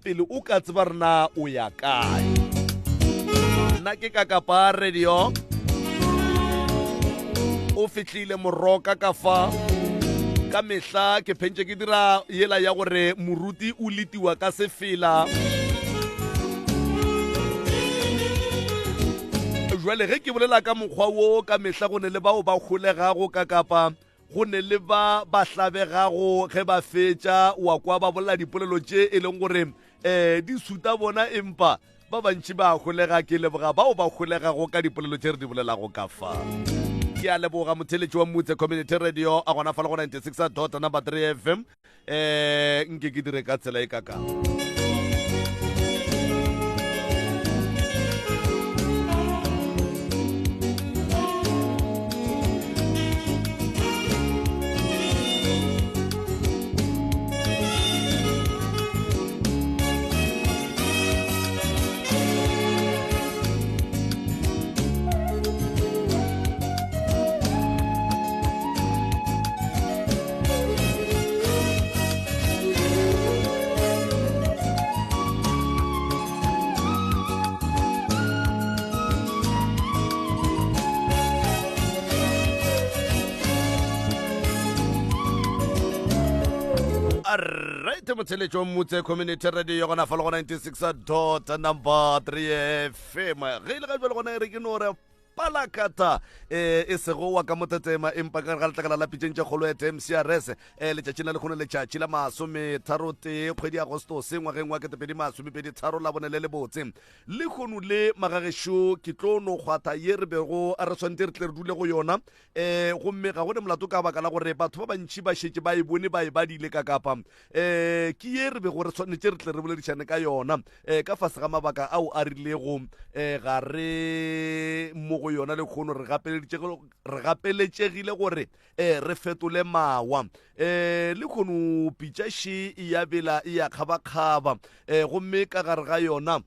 Pele o ka tseba re na o ya kae. Nna ke ka kapa radio. O fihlile moroka ka fa. Ka mehla ke phentše ke dira yela ya gore moruti o letiwa ka sefela. Jwale ge ke bolela ka mokgwa wo ka mehla go ne le bao ba holegago ka kapa Go ne le ba ba hlabegago ge ba fetša, wa kwa ba bolela dipolelo tše e leng gore um di suta bona, empa ba bantši ba holega. Ke leboga bao ba holegago ka dipolelo tše re di bolelago ka fa. Ke a leboga motheletši wa Mmutse Community Radio a gona fa le go 96 dot number 3 FM. Um nke ke dire ka tsela e kakang. Right motheletšo mmutse community radio gona fa le go 96 dot number 3 fm ge e le ga jale gona e re ke no re Palakata e e sego wa ka motetema empa ka gare ga letlakala la pitšeng tše kgolo et MCRS e letšatšing la lekgono letšatši la masometharotee kgwedi ya Agostose ngwageng wa 2023 la bone le lebotse lekgono le magagešo ke tlo no kgwatha ye re bego re swanetše re tle re dule go yona um gomme ga go ne molato ka baka la gore batho ba bantši ba šetše ba e bone ba e badile ka kapa um ke ye re bego re swanetše re tle re boledišane ka yona um ka fase ga mabaka ao a rilego um ga re mo go yona lekgono re gapeletšegile gore um re fetole mawa um lekgono pitša še e ya bela e ya kgabakgaba um gomme ka gare ga yona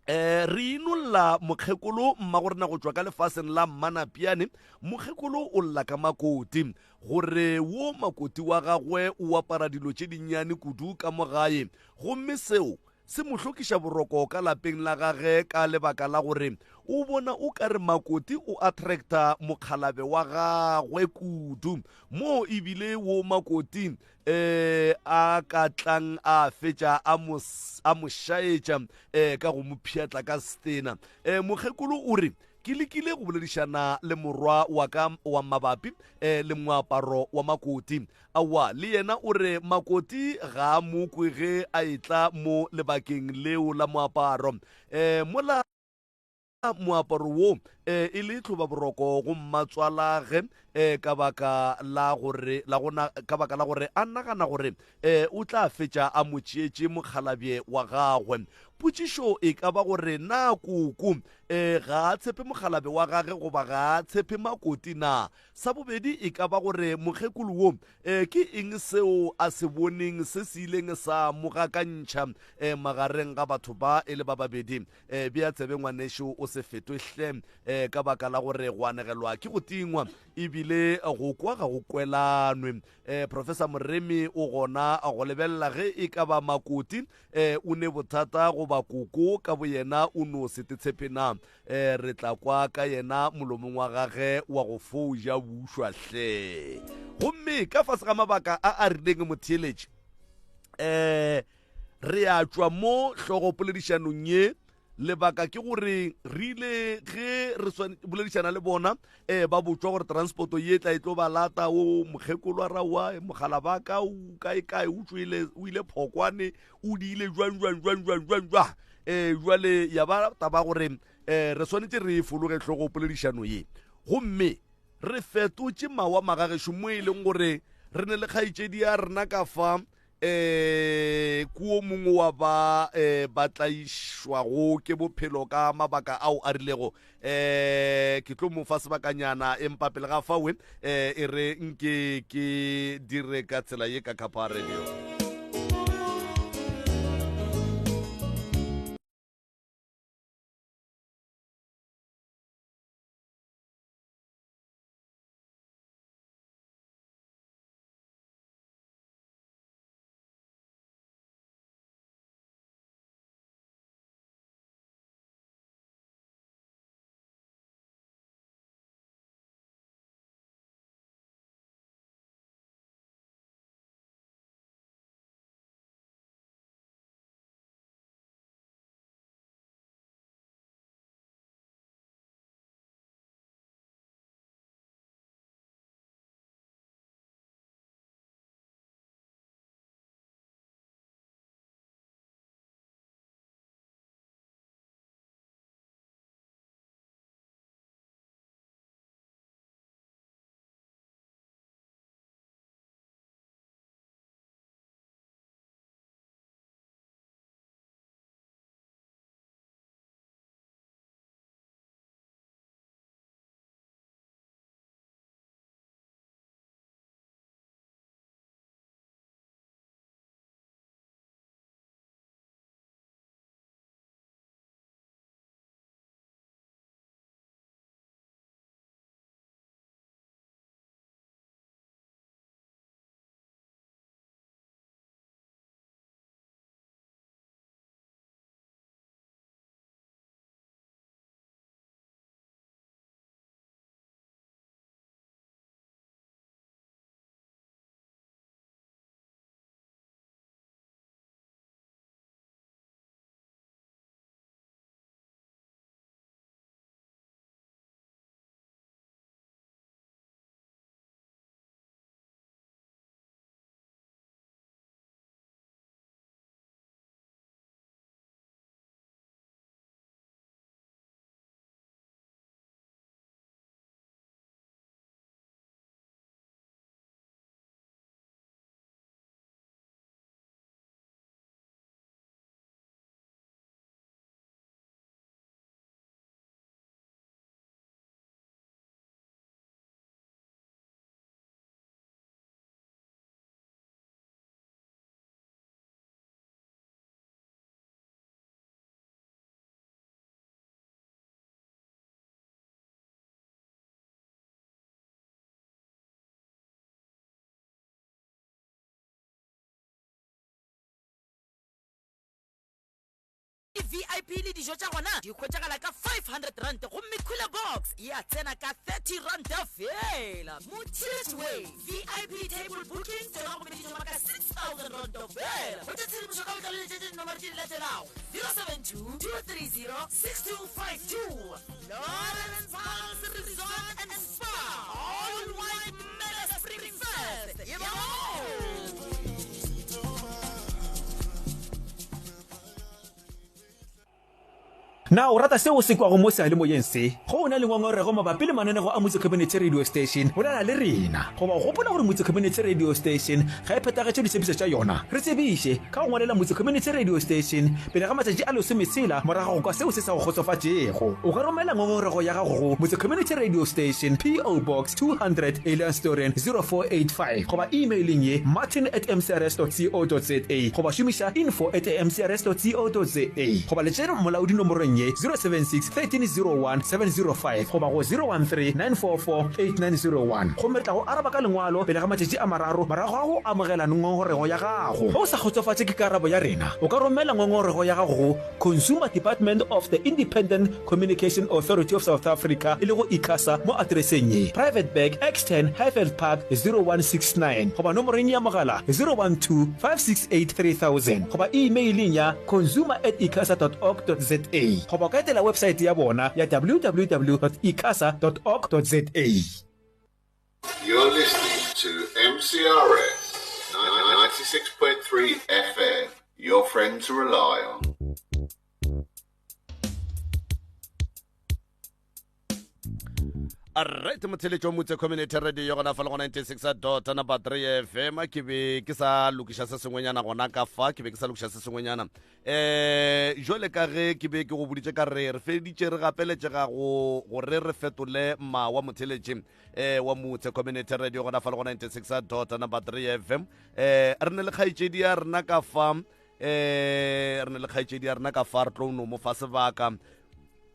Eh, re inolla mokgekolo mmagorena go tšwa ka lefaseng la mmanapiane. Mokgekolo o lla ka makoti gore wo makoti wa gagwe o apara dilo tše dinnyane kudu ka mo gae, gomme seo se mo hlokiša boroko ka lapeng la gage ka lebaka la gore o bona o ka re makoti o attracta mokgalabe wa gagwe kudu moo ebile wo makoti eh a ka tlang a fetša a mo a mo šaetša eh ka go mo pšhatla ka stena. Eh mokgekolo o re ke lekile go boledišana le morwa wa ka wa mabapi eh le moaparo wa makoti. Aowa le yena o re makoti ga a mo kwe ge a etla mo lebakeng leo la moaparo. Eh mola Moaparo wo e le tlhobaboroko go mmatswalage ka baka la gore la go ka baka la gore a nagana gore o tla fetša a mo tšeetše mokgalabje wa gagwe. Potšišo e ka ba gore na koko ga a tshepe mokgalabje wa gage goba ga a tshepe makoti na? Sa bobedi e ka ba gore mokgekolo wo ke eng seo a se boneng se se ileng sa mo gakantšha magareng ga batho ba e le ba babedi? E, bea tsebe ngwanešo, o se fetwe hle, e, ka baka la gore go anegelwa ke go tingwa, ebile go kwa ga go kwelanwe. E, Professor Moremi o gona go lebelela ge e ka ba Makoti e, o ne bothata goba koko ka boyena o no se tetshepe na. E, re tla kwa ka yena molomong wa gage wa go fo ja bušwa hle. Gomme ka fase ga mabaka a a rileng motheeletši, e, Re a tšwa mo hlogopoledišanong ye. Lebaka ke gore re ile ge re boledišana le bona um ba botšwa gore transporto ye tla e tlo ba lata o mokgekolo a raowa mogala ba ka o kae kae o tšwele o ile phokwane o diile jwang jwang jwang jwang jwang jwang um jwale ya ba taba gore um re swanetše re fologe hlogopoledišano ye gomme re fetotše mawa magagešo mo e leng gore re ne le kgaetšedi ya rena ka fa eh kuo mongwe wa ba eh ba tlaišwago ke bophelo ka mabaka ao a rilego eh ke tlo mo fa sebakanyana empa pele ga fawe eh e re nke ke dire ka tsela ye ka Kapa Radio. VIP le dijo tša gona di hwetšagala ka R500 gomme cooler box ya tsena ka R30 feela. Motheeletši we, VIP table booking tšona gomme di thoma ka R6000 feela. Hwetša tshedimošo ka botlalo letšetše dinomoro tše di latelago, 072 230 6252. Lawrence House Resort and Spa, All White Mega Spring Fest, e ba moo! Na o rata seo o se kwago mo seyalemoyeng se? Ge o na le ngongorego mabapi le mananego a Motse Community Radio Station, bolela le rena. Goba o gopola gore Motse Community Radio Station ga e phethagetše ditshepišo tša yona? Re tsebiše ka go ngwalela Motse Community Radio Station pele ga matšatši a lesometshela morago ga go kwa seo se sa go kgotsofatšego. O ka romela ngongorego ya gago go Motse Community Radio Station, PO Box 200, Elandsdoorn, 0485 goba e-mailing ye martin at mcrs dot co dot za goba šomiša info at mcrs dot co dot za goba letšere molaodi nomorong ye 076 1301 705 goba go 013 944 8901 gomme re tla go araba ka lengwalo pele ga matšatši a mararo morago ga go amogela ngongorego ya gago. Ge o sa kgotsofatše ke karabo ya rena, o ka romela ngongorego ya gago go Consumer Department of the Independent Communication Authority of South Africa, e lego ICASA, mo atereseng ye, Private Bag, X10, Highveld Park, 0169, goba nomoreng ya mogala 012 568 3000, goba imeileng ya consumer at icasa dot org dot za, goba o ka etela websaete ya bona ya www dot icasa dot org dot za. You're listening to MCRS 96.3 FM, your friend to rely on. Alright motheletšo motse community radio gona fa le go 96 dot number 3 fm ke be ke sa lokiša se sengwenyana gona ka fa ke be ke sa lokiša se sengwenyana eh jwale ka ge ke be ke go boditše ka re re feditše re gapeletšega go gore re fetole mawa motheletše eh wa motse community radio gona fa le go 96 dot number 3 fm eh re ne le kgaetšedi ya rena ka fa eh re ne le kgaetšedi ya rena ka fa re tlo no mo fa sebaka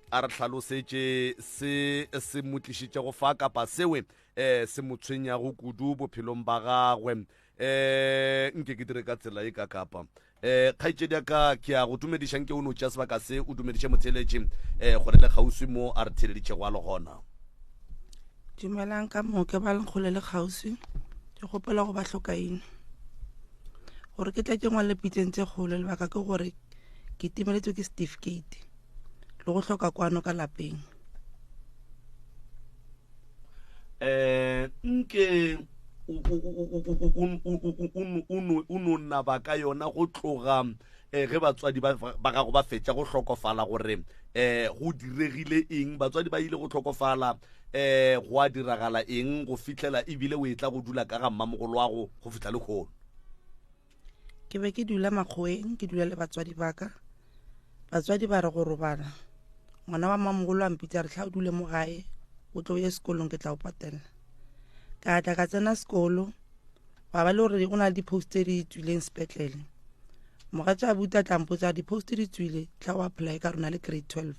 a re hlalosetše se se mo tlišitšego fa kapa sewe eh se mo tshwenyago kudu bophelong ba gagwe eh nke ke dire ka tsela e ka kapa eh kgaetšedi ya ka ke a go dumediša nke o no tšea sebaka se o dumediše motheeletši eh gore le kgauswi mo a re theeleditšego a le gona. Dumelang ka moka ba leng kgole le kgauswi. Ke kgopela go ba hlokaina gore ke tle ke ngwale pitseng tse kgolo lebaka ke gore ke timeletswe ke certificate le go hloka kwano ka lapeng. Eh nke o no naba ka yona go tloga eh, ge batswadi ba gago ba fetša go hlokofala gore um go diregile eng batswadi ba ile go hlokofala um go a diragala eng go fihlela ebile o etla go dula ka ga mmamogolo wa go go fihla lekgono ke be ke dula makgoweng ke dula le batswadi ba ka batswadi ba re go robala ngwana wa mmamogolo a mpitsa re tlha o dule mo gae o tlo ye sekolong ke tla o patelela ka tla ka tsena sekolo gwa ba le gore go na le di-post tse di tswileng sepetlele mogatša a buta tla mpotsa di-post di tswile tla o apply ka rona le grade 12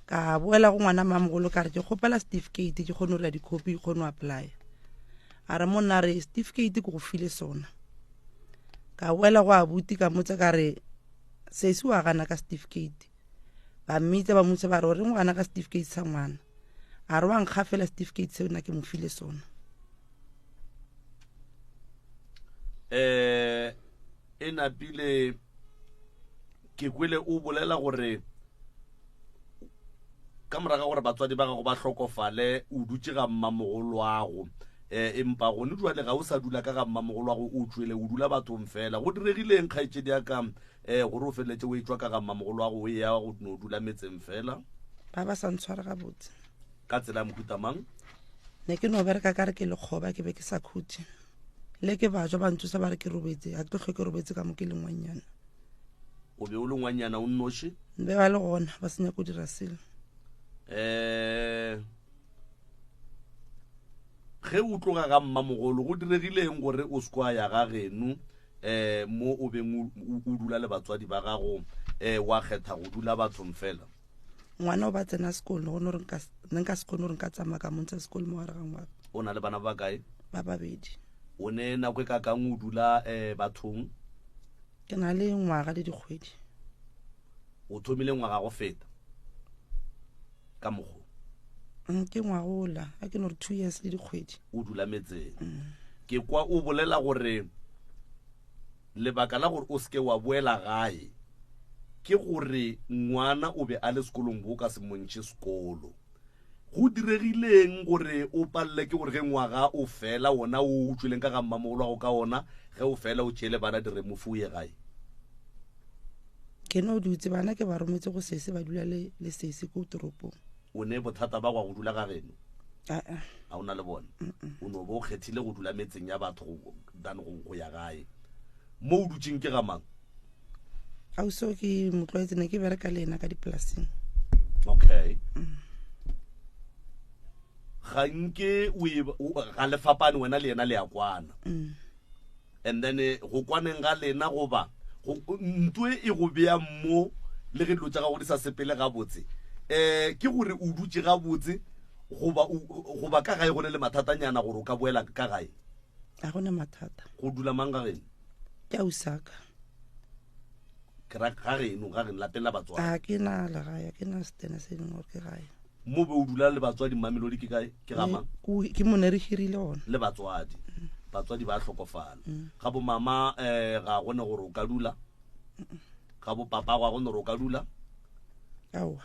ka boela go ngwana mamogolo ka re ke kgopela certificate ke kgone go dira di-copy ke kgone go apply a re monna re certificate ke go file sona ka boela go abuti ka motsa ka re sesi wa gana ka certificate ba mmitsa ba motsa ba re o reng o gana ka certificate sa ngwana a re wa nkgafela certificate seo nna ke mo file sona eh e napile ke kwele o bolela gore ka moraga gore batswadi ba gago ba hlokofale o dutše ga mmamogolwago um eh, empa gone jwale ga o sa dula ka ga mmamogolwago o tšwele o dula bathong fela go diregileng kgaetšedi ya ka um gore o feleletse o e tšwa ka ga mmamogolwago o ya go no dula metseng fela ba ba sa ntshware gabotse ka tsela ya mohuta mang ne ke no bereka ka re ke lekgoba ke be ke sa khutše le ke bajwa ba ntsosa ba re ke robetse ga ke tlo tlhoke robetse ka mo ke le ngwannyana o be o le ngwannyana o nnoši be ba le gona ba senya go dira selo um ge o tloga ga mmamogolo go diregileng gore o se kwa ya ga geno um mo o beng o dula le batswadi ba gago um wa kgetha go dula bathong fela Ngwana o ba tsena sekolo go no re nka ne nka se kgone gore nka tsamaya ka montsha sekolo mo gare ga ngwaga. O na le bana ba bakae? Ba babedi. O ne nako e kakang o dula um bathong? Ke na le ngwaga le dikgwedi. O thomile ngwaga go feta ka mokgo. Mm, ke ngwagola a ke no re two years le dikgwedi. O dula metseng. Mm. Ke kwa o bolela gore lebaka la gore o seke wa boela gae ke gore ngwana o be a le sekolong bo ka se montšhe sekolo. Go diregileng gore o palele ke gore ge ngwaga o fela wona o o tšweleng ka ga mmamogolo wa go ka ona ge o fela o tšeele bana diremofu o ye gae? Ke no dutse bana ke ba rometse go sese ba dula le, le sese ko toropong. O ne bothata ba gwa go dula ga geno? Aa. A o na le bona? O no bo o kgethile go dula metseng ya batho go, than go, go ya gae. Mo o dutšeng ke ga mang? Ausi o ke mo tlwaetse ne ke bereka le ena ka dipolaseng. Okay. Ga nke o e, ga le fapane wena le yena le ya kwana. Mm. And then eh, go kwaneng ga lena goba ntwe e go bea mo le ge dilo tša gago di sa sepele gabotse um ke gore o dutše gabotse goba goba ka gae go ne le mathatanyana gore o ka boela ka gae ga go na mathata go dula mang ga geno ke ausaka ke ra ga geno ga geno lapeng la batswadi a ke na legae ke na setene se leng gore ke gae mo be o dula le batswadi mamelodi ke kae ke ga mang ke mo ne re hirile gona le batswadi batswadi ba hlokofala ga bo mama um ga gone gore o ka dula ga bo papa ga gone gore o ka dula aowa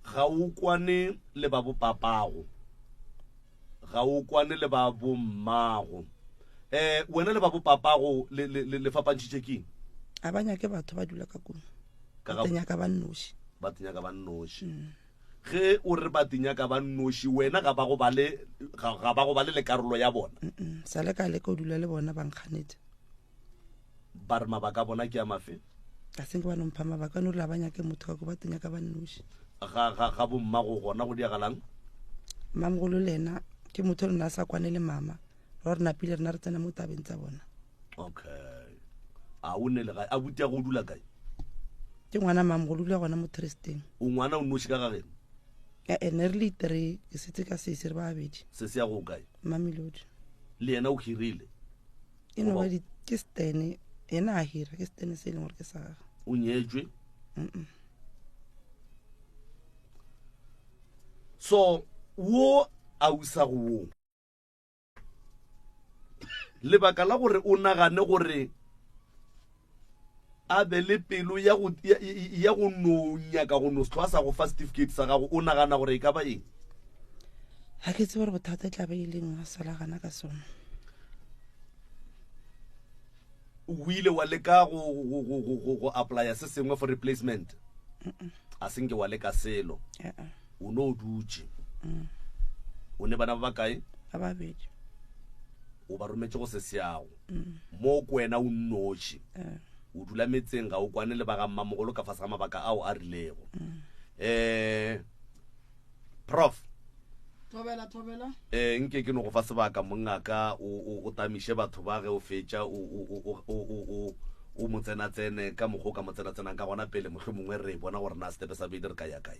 ga o kwane le ba bo papago ga o kwane le ba bo mmago um wena le ba bo papago le, le, le, le fapantšhitše keng a ba nyake batho ba dula ka kong ba tenyaka ba nnoši ba tenyaka ba nnoši mm. ge o re ba tenyaka ba nnoši wena ga ba go ba le ga ba go ba le le karolo ya bona sa le ka leka o dula le bona ba nkganetše ba re mabaka a bona ke a mafe a senke ba nompha mabaka no rile ba nyake motho ka ko ba tenya ka ba nnoši ga ga ga bomma go gona go diagalang mmamogolo le ena ke motho le nna a sa kwane le mama ra re napile rena re tsena mo tabeng tsa bona okay a o ne le gae a buti ya go dula kae ke ngwana mamogolo o dula gona mo tresteng o ngwana o noši ka ga geno ee ne re le itere ke setse ka sese re ba babedi se se ya go kae mamelodi le yena o hirile e no ba ke stene yena a hira ke stene se e leng gore ke sa gage o nyetšwe so wo a usago wo lebaka la gore o nagane gore a be le pelo ya go ya go no nyaka go no setlwa sa go fa certificate sa gago o nagana gore e ka ba eng ga ke tsebe gore bothata e tla be e leng a sala gana ka sona o ile wa leka go go go go go go applya se sengwe for replacement a senke wa leka selo o no o dutše mm. o ne bana ba ba kae ba babedi o ba rometše go se seago mm. mo ko wena o nnoši eh. o dula metseng ga o kwane le ba ga mmamogolo ka fase ga mabaka ao a rilego um prof thobela thobela eh nke ke no go fa sebaka mongaka o o tamiše batho ba ge o fetša o o o o o mo tsenatsene ka mokgwa o ka mo tsenatsenang ka gona pele mohlho mongwe re bona gore na setepe sa bedi re ka ya kae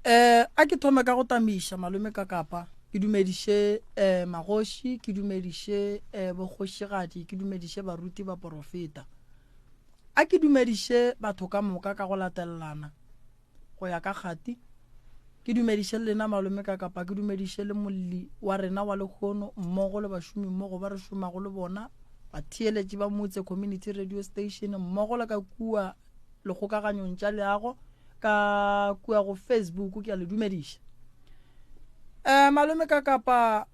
eh a ke thome ka go tamiša malome ka kapa ke dumediše eh magoši ke dumediše eh bokgošigadi ke dumediše baruti ba porofeta a ke dumediše batho ka moka ka go latelelana go ya ka kgati. Ke dumediše le lena malome ka kapa ke dumediše le molli wa rena wa lehono mmogo le bašomi mmogo ba re šomago le bona, batheeletši ba Motse Community Radio Station mmogo le ka kua lekgokaganyong tša leago ka kua go Facebook ke a le dumediša. Um malome ka kapa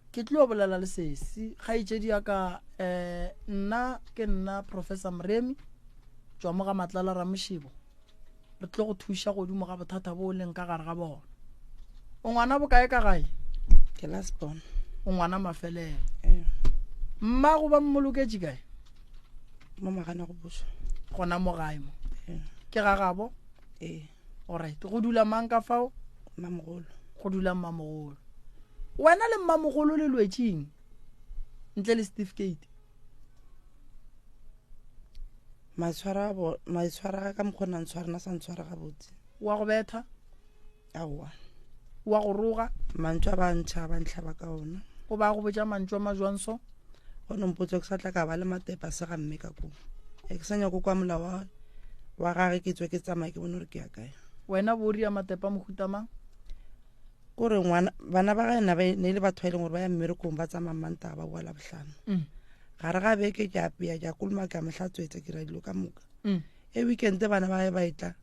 ke tlo bolela le sesi kgaetšedi ya ka um nna ke nna Professor Moremi tšwa mo ga Matlala Ramošebo re tlo go thuša godimo ga bothata bo o leng ka gare ga bona o ngwana bokae ka gae ke last born o ngwana mafelelo ee mmago ba mmoloketše kae mo magana go bošwa gona mo gae mo ee ke ga gabo ee alright go dula mang ka fao mmamogolo go dula mmamogolo wena le mmamogolo le lwetšeng ntle le certificate Maitshwaro a bo maitshwaro a ka mokgwa o na ntshwara na sa ntshwara gabotse. Wa go betha? Aowa. Wa go roga? Mantšu a ba ntšha ba ntlhaba ka ona. O ba go botša mantšu a majwang so? Go no mpotsa ke sa tla ka ba le matepe a se ga mme ka koo. E ke sa nyako kwa molao wa. Wa gage ke tswe ke tsamaye ke bone gore ke ya kae. Wena bo ria matepa mohuta mang? Kore ngwana bana ba gae na ba ne le batho ba e leng gore ba ya mmerekong ba tsamaya Mantaga ba boa Labohlano. Mm. Gare ga beke ke apea ke a kolomaka ke a mo hlatswetsa ke dira dilo ka moka. Mm. E weekend bana ba gae ba etla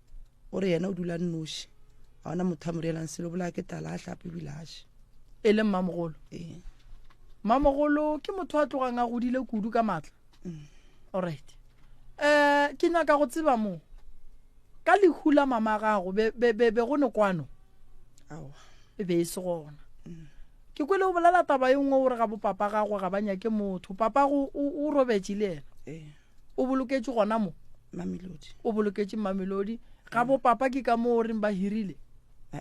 o re yena o dula nnoši ga ona motho a mo rielang selo bolaya ke tlala a hlape ebile a je. E le mmamogolo. Ee. Mmamogolo ke motho a tlogang a godile kudu ka maatla. Mm. Alright. Eh ke nyaka go tseba mo. Ka lehu la mama gago be be be, be go ne kwano. Aowa. E be e se gona. Mm. Ke kwele o bolela taba e nngwe o re ga bo papa gago ga ba nyake motho. Papa go o robetše le yena. Ee. O boloketše gona mo. Mamelodi. O boloketše Mamelodi. Ga bo papa ke ka mo o reng ba hirile.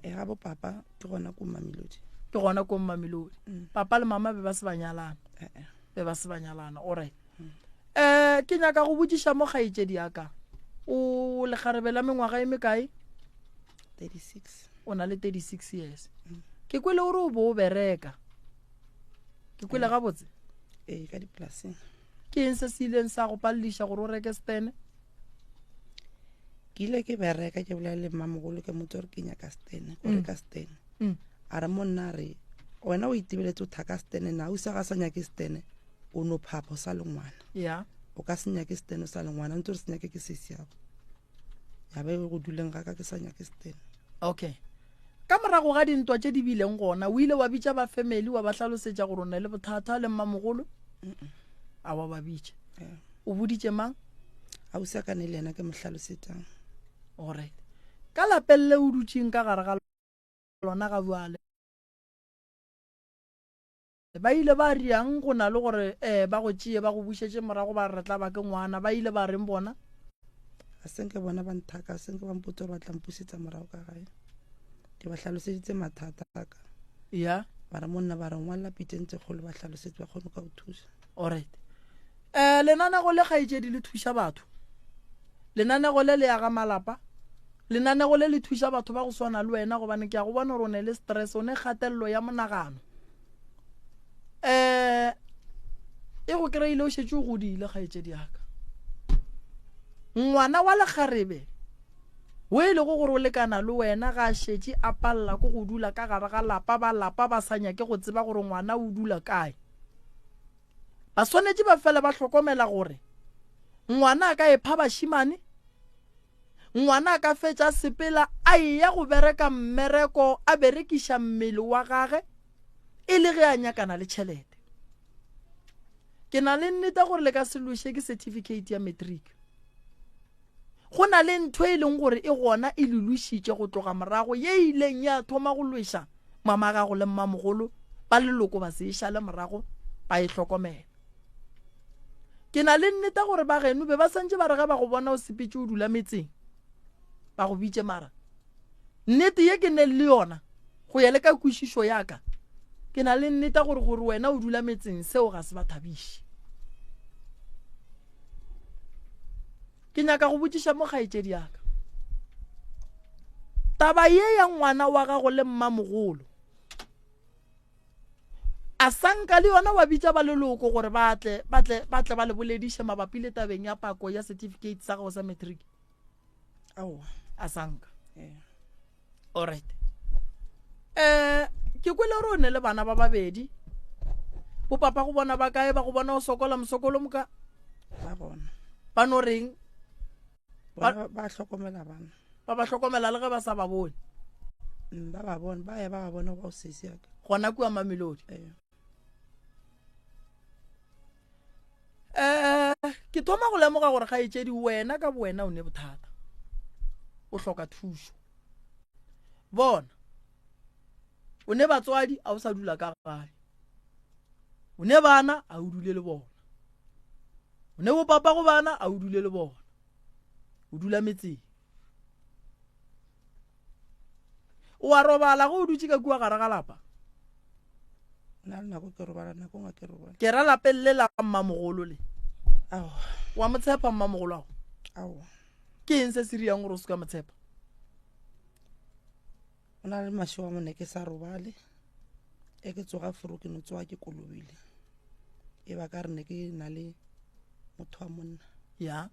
E ga bo papa ke gona ko Mamelodi. Ke gona ko Mamelodi. Mm. Papa le mama be ba se ba nyalana. Eh eh. Be ba se ba nyalana. Alright. Um ke nyaka go botšiša mo kgaetšedi ya ka. O lekgarebe la mengwaga e mekae? 36. O na le 36 years. Mm. Ke kwele o re o bo o bereka. Ke kwele gabotse? Ee, ka dipolaseng. Ke eng se se ileng sa go palediša gore o reke stene? Ke ile ke bereka ke bolela le mmamogolo ke motse gore ke nyaka stene, go mm. reka stene. Mm. A re monna a re wena o itebeletse o thaka stene na o sa ga sa nyake stene o no phapha o sa le ngwana. Yeah. O ka se nyake stene o sa le ngwana ntse re se nyake ke sesi yago. Ya be go duleng ga ka ke sa nyake stene. Okay. Ka morago ga dintwa tše di bileng gona, o ile wa bitša ba family wa ba hlalosetša gore o na le bothata le mmamogolo? A wa ba bitša. Yeah. O boditše mang? Ausi a ka ne le yena ke mo hlalosetšang. Alright. Ka lapeng le o dutšeng ka gare ga lona ga bjale, ba ile ba riang go na le gore um ba go tšee ba go bušetše morago ba re tla ba ke ngwana, ba ile ba reng bona? A se nke bona ba nthaka, a se nke ba mpotse gore ba tla mpusetsa morago ka gae. Ke ba hlaloseditse mathata a ka. Ya. Ba re monna ba re ngwalela piteng tse kgolo ba hlalosetse ba kgone ka go thusa. Alright. Eh lenanego le kgaetšedi le thuša batho. Lenanego le le aga malapa. Lenanego le le thuša batho ba go swana le wena gobane ke a go bona gore o ne le stress, o ne kgatelelo ya monagano. Eh e go kry-ile o šetše o godile kgaetšedi yaka. Ngwana wa lekgarebe o e lego gore o lekana le wena ga a šetše a palela ke go dula ka gare ga lapa, ba lapa ba sa nyake go tseba gore ngwana o dula kae. Ba swanetše ba fele ba hlokomela gore ngwana a ka epha bašemane, ngwana a ka fetša sepela a eya go bereka mmereko a berekiša mmele wa gage e le ge a nyakana le tšhelete. Ke na le nnete gore le ka se lweše ke certificate ya matric. Go na le ntho e leng gore e gona e le lwešitše go tloga morago ye e ileng ya thoma go lweša mamagago le mmamogolo ba leloko ba se e šale morago ba e hlokomela. Ke na le nnete gore ba geno be ba santše ba re ge ba go bona o sepetše o dula metseng ba go bitše mara nnete ye ke neng le yona go ya le ka kwešišo ya ka ke na le nnete gore gore wena o dula metseng seo ga se ba thabiše. Ke nyaka go botšiša mo kgaetšedi ya ka. Taba ye ya ngwana wa gago le mmamogolo. A sanka le yona wa bitša ba leloko gore ba tle ba tle ba tle ba le bolediše mabapi le tabeng ya pako ya certificate sa gago sa matric. Aowa. A sanka. Yeah. Alright. Eh ke kwele gore o ne le bana ba babedi. Bo papa go bona ba kae ba go bona o sokola mosokolo moka? Ba gona. Ba no reng? Ba ba hlokomela bana. Ba ba hlokomela le ge ba sa ba bone. Mm, ba ba bone, ba ya ba ba bona go sesi ya ka. Gona kua Mamelodi. Eh. Eh, ke thoma go lemoga gore kgaetšedi wena ka bowena o ne bothata. O hloka thušo. Bona. O ne batswadi a o sa dula ka gae. O ne bana a o dule le bona. O ne bopapa go bana a o dule le bona. O dula metseng. O a robala ge o dutše ka kua gare ga lapa. Nna le nako ke robala nako ngwe ke robala. Ke ra lapeng le la mmamogolo le. Aowa. Wa mo tshepa mmamogolo ago? Aowa. Ke eng se se riang gore o se ka mo tshepa? Go na le mašego a mone ke sa robale. E ke tsoga foro ke no tsoga ke kolobile. E ba ka re ne ke na le motho wa monna. Ya.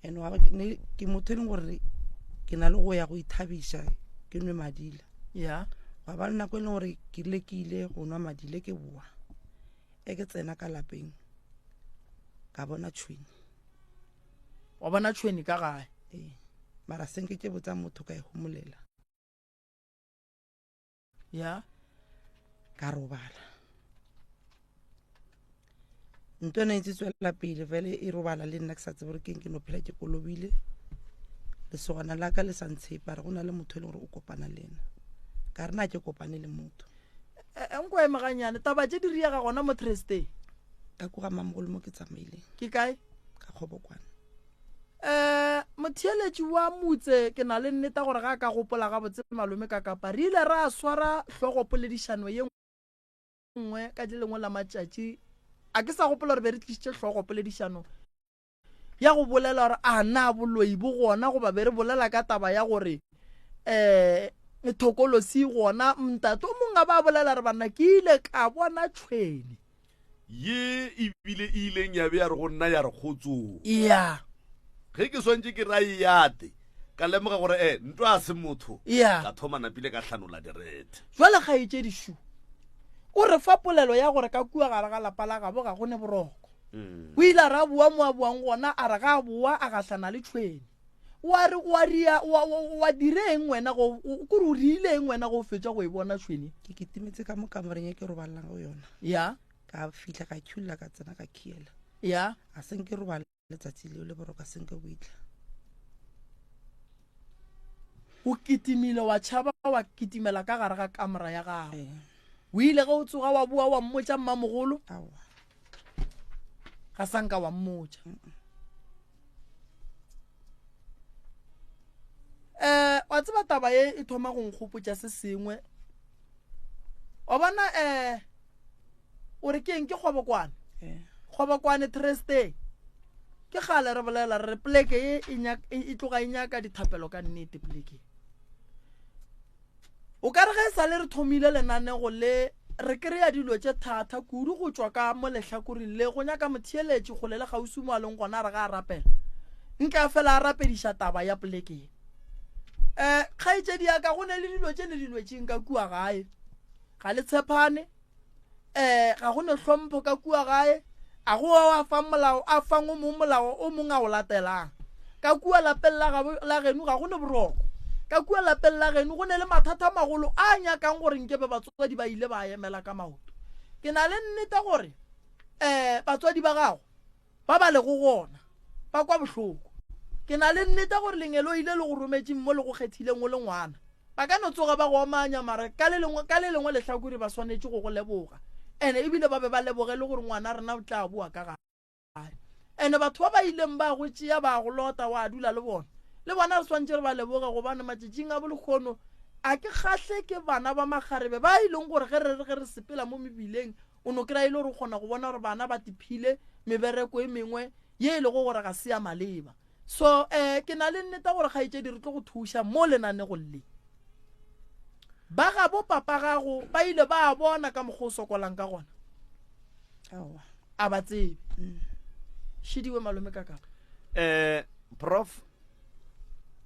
And wa ne ke motho e leng gore ke na le go ya go ithabiša ke nwe madila. Ya. Gwa ba le nako e leng gore ke rile ke ile go nwa madile ke boa. E ke tsena ka lapeng ka bona tšhwene. Wa bona tšhwene ka gae? Ee. Mara senke ke botsa motho ka e homolela. Ya. Ka robala. Ntho ena e ntse e tswelela pele fele e robala le nna ke sa tsebe gore keng ke no phela ke kolobile. Lesogana la ka le sa ntshepa re go na le motho e leng gore o kopana le ena. Ka re na ke kopane le motho. E, nko eme ganyane taba tše di riega gona mo Thursday. Ka ko ga mamogolo mo ke tsamaileng. Ke kae? Ka Kgobokwane. Um motheeletši wa motse ke na le nneta gore ga a ka gopola gabotse malome ka kapa re ile ra swara hlogo poledišano ye nngwe ka le lengwe la matšatši a ke sa gopola gore be re tlišitše hlogo poledišano ya go bolela gore a na boloi bo gona goba be re bolela ka taba ya gore um thokolosi gona ntate o mongwe a ba bolela re banna ke ile ka bona tšhwene Ye ebile e ileng ya be ya re go nna ya re kgotsong. Ya. Ge ke swantše ke ra eyate, ka lemoga gore e ntwa a se motho. Ya. Ka thoma napile ka hlanola direthe. Jwale kgaetšedi Shu o re fa polelo ya gore ka kua gare ga lapa la gabo ga go ne boroko. Mm. O ile a re a boa mo a boang gona a re ga a boa a gahlana le tšhwene. Wa re wa ria wa wa direng wena go kore o riileng wena go fetša go e bona tšhwene? Ke kitimetse ka mo kamoreng e ke robalelang go yona. Ya. Ka fihla ka khiulla ka tsena ka khiela. Ya. A se nke robala letsatsi leo le boroko a se nke bo itla. O kitimile wa tšhaba wa kitimela ka gare ga kamora ya gago. Ee. O ile ge o tsoga wa boa wa mmotša mmamogolo? Aowa. Ga sa nka wa mmotša. Mm -mm. Eh, wa tseba taba ye e thoma go nkgopotša se sengwe. Wa bona eh o re ke eng ke kgobokwane? Eh. Kgobokwane Thursday. Ke kgale re bolela re re pleke ye e, e, e tloga e nyaka dithapelo ka nnete pleke. O ka re ge e sa le re thomile lenanego le, re kry-a dilo tše thata kudu go tšwa ka mo lehlakoreng le. Go nyaka motheeletši kgole le kgauswi mo a leng gona a re ge a rapela, nke a fela a rapediša taba ya poleke ye. Um kgaetšedi ya ka, go ne le dilo tše le di lwetšeng ka kua gae. Ga le tshepane. um ga go ne hlompho ka kua gae a go a fang molao a fang o mong molao o mong a o latelang ka kua lapeng la gabo la geno ga go ne boroko ka kua lapeng la geno go ne le mathata a magolo a nyakang gore nkebe batswadi ba ile ba emela ka maoto ke na le nnete gore um batswadi ba gago ba ba lego gona ba kwa bohloko. Ke na le nnete gore lengeloi le le go rometšeng mo le go kgethileng o le ngwana. Ba ka no tsoga ba go omanya, mara ka le lengwe, ka le lengwe lehlakore ba swanetše go go leboga. Ene ebile ba be ba leboge le gore ngwana rena o tla boa ka gae. Ene batho ba ba ileng ba go tšea ba go lota wa dula le bona, le bona re swanetše re ba leboge gobane matšatšing a bolehono a ke kgahle ke bana ba makgarebe ba e leng gore ge re re ge re sepela mo mebileng O no kry-a e le gore o kgona go bona gore bana ba tiphile mebereko e mengwe ye e lego gore ga se ya maleba. So um ke na le nneta gore kgaetšedi re tlo go thuša mo lenanegong le. Ba gabo papa gago ba ile ba bona ka mokgwa o sokolang ka gona? Aowa. A ba tsebe. Mm. Šidiwe malome ka kapa. Um prof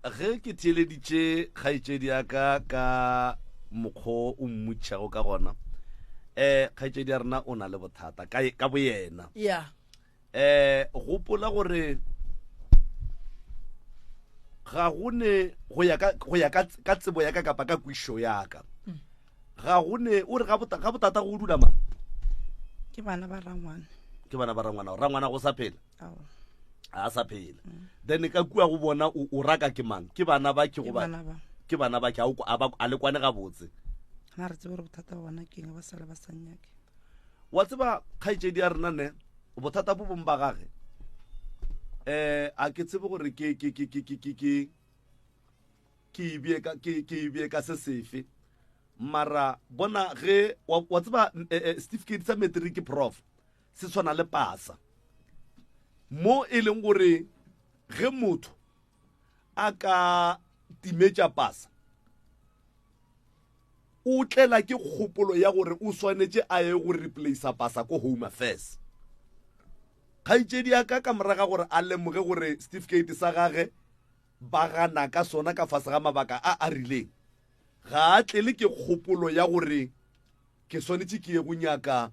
Ge ke theeleditše kgaetšedi ya ka ka mokgwa o mmotšišago ka gona, um kgaetšedi ya rena o na le bothata ka, ka boyena. Yeah. Um gopola gore ga go ne go ya ka go ya ka ka tsebo ya ka kapa ka kwišo ya ka mm. ga go ne o re ga botata go dula mang ke bana ba rangwana ke bana ba rangwana rangwana go sa phela a sa phela then ka kua go bona o raka ke mang ke bana ba ke goba ke bana ba ke a le kwane gabotse na re tsebe gore bothata ba bona keng ba sala ba sa nyake wa tseba kgaetšedi ya rena ne bothata bo bong ba gage um a ke tsebe gore ke ke ke ke ke ke ke ke ebie ka ke ke ebie ka se sefe mara bona ge wa tseba eh, eh, certificate sa matric prof se tshwana le pasa mo e leng gore ge motho a ka timetša pasa o tlela ke kgopolo ya gore o swanetše a ye go replacer pasa ko home affairs. Kgaetšedi ya ka ka moraga gore a lemoge gore certificate sa gage ba gana ka sona ka fase ga mabaka a a rileng, ga a tlele ke kgopolo ya gore ke swanetše ke ye go nyaka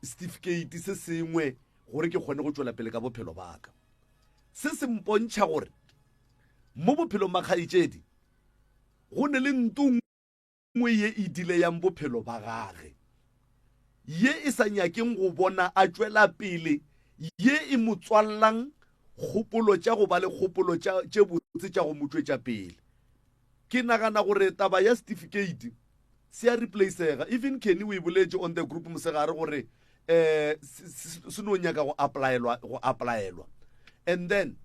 certificate se sengwe gore ke kgone go tšwela pele ka bophelo ba ka. Se se mpontšha gore mo bophelong ba kgaetšedi go ne le nto nngwe ye e dileyang bophelo ba gage, ye e sa nyakeng go bona a tšwela pele, ye e mo tswallang kgopolo tša go ba le kgopolo tša tše botse tša go mo tšwetša pele. Ke nagana gore taba ya setifikeiti se a replacega. Even Kenny o e boletše on the group mosegare gore um se no nyaka go applyelwa go applyelwa. And then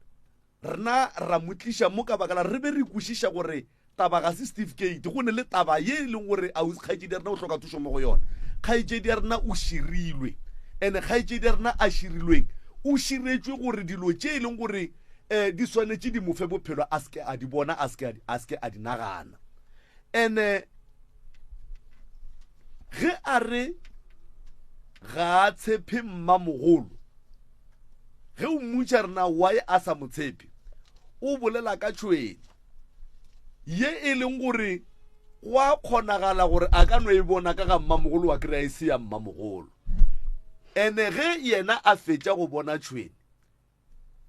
Rena ra mo tliša mo ka baka la re be re kwešiša gore taba ga se certificate, go ne le taba ye e leng gore ausi kgaetšedi ya rena o hloka thušo mo go yona. Kgaetšedi ya rena o širilwe, ene kgaetšedi ya rena a širilweng o širetšwe gore dilo tše e leng gore um di swanetše di mo fe bophelo a seke a di bona, a seke a seke a di nagana. Ene ge a re ga a tshepe mmamogolo, Ge o mmutša rena why a sa mo tshepe, o bolela ka tšhwene ye e leng gore go a kgonagala gore a ka no e bona ka ga mmamogolo wa kry-a e se ya mmamogolo. Ene ge yena a fetša go bona tšhwene,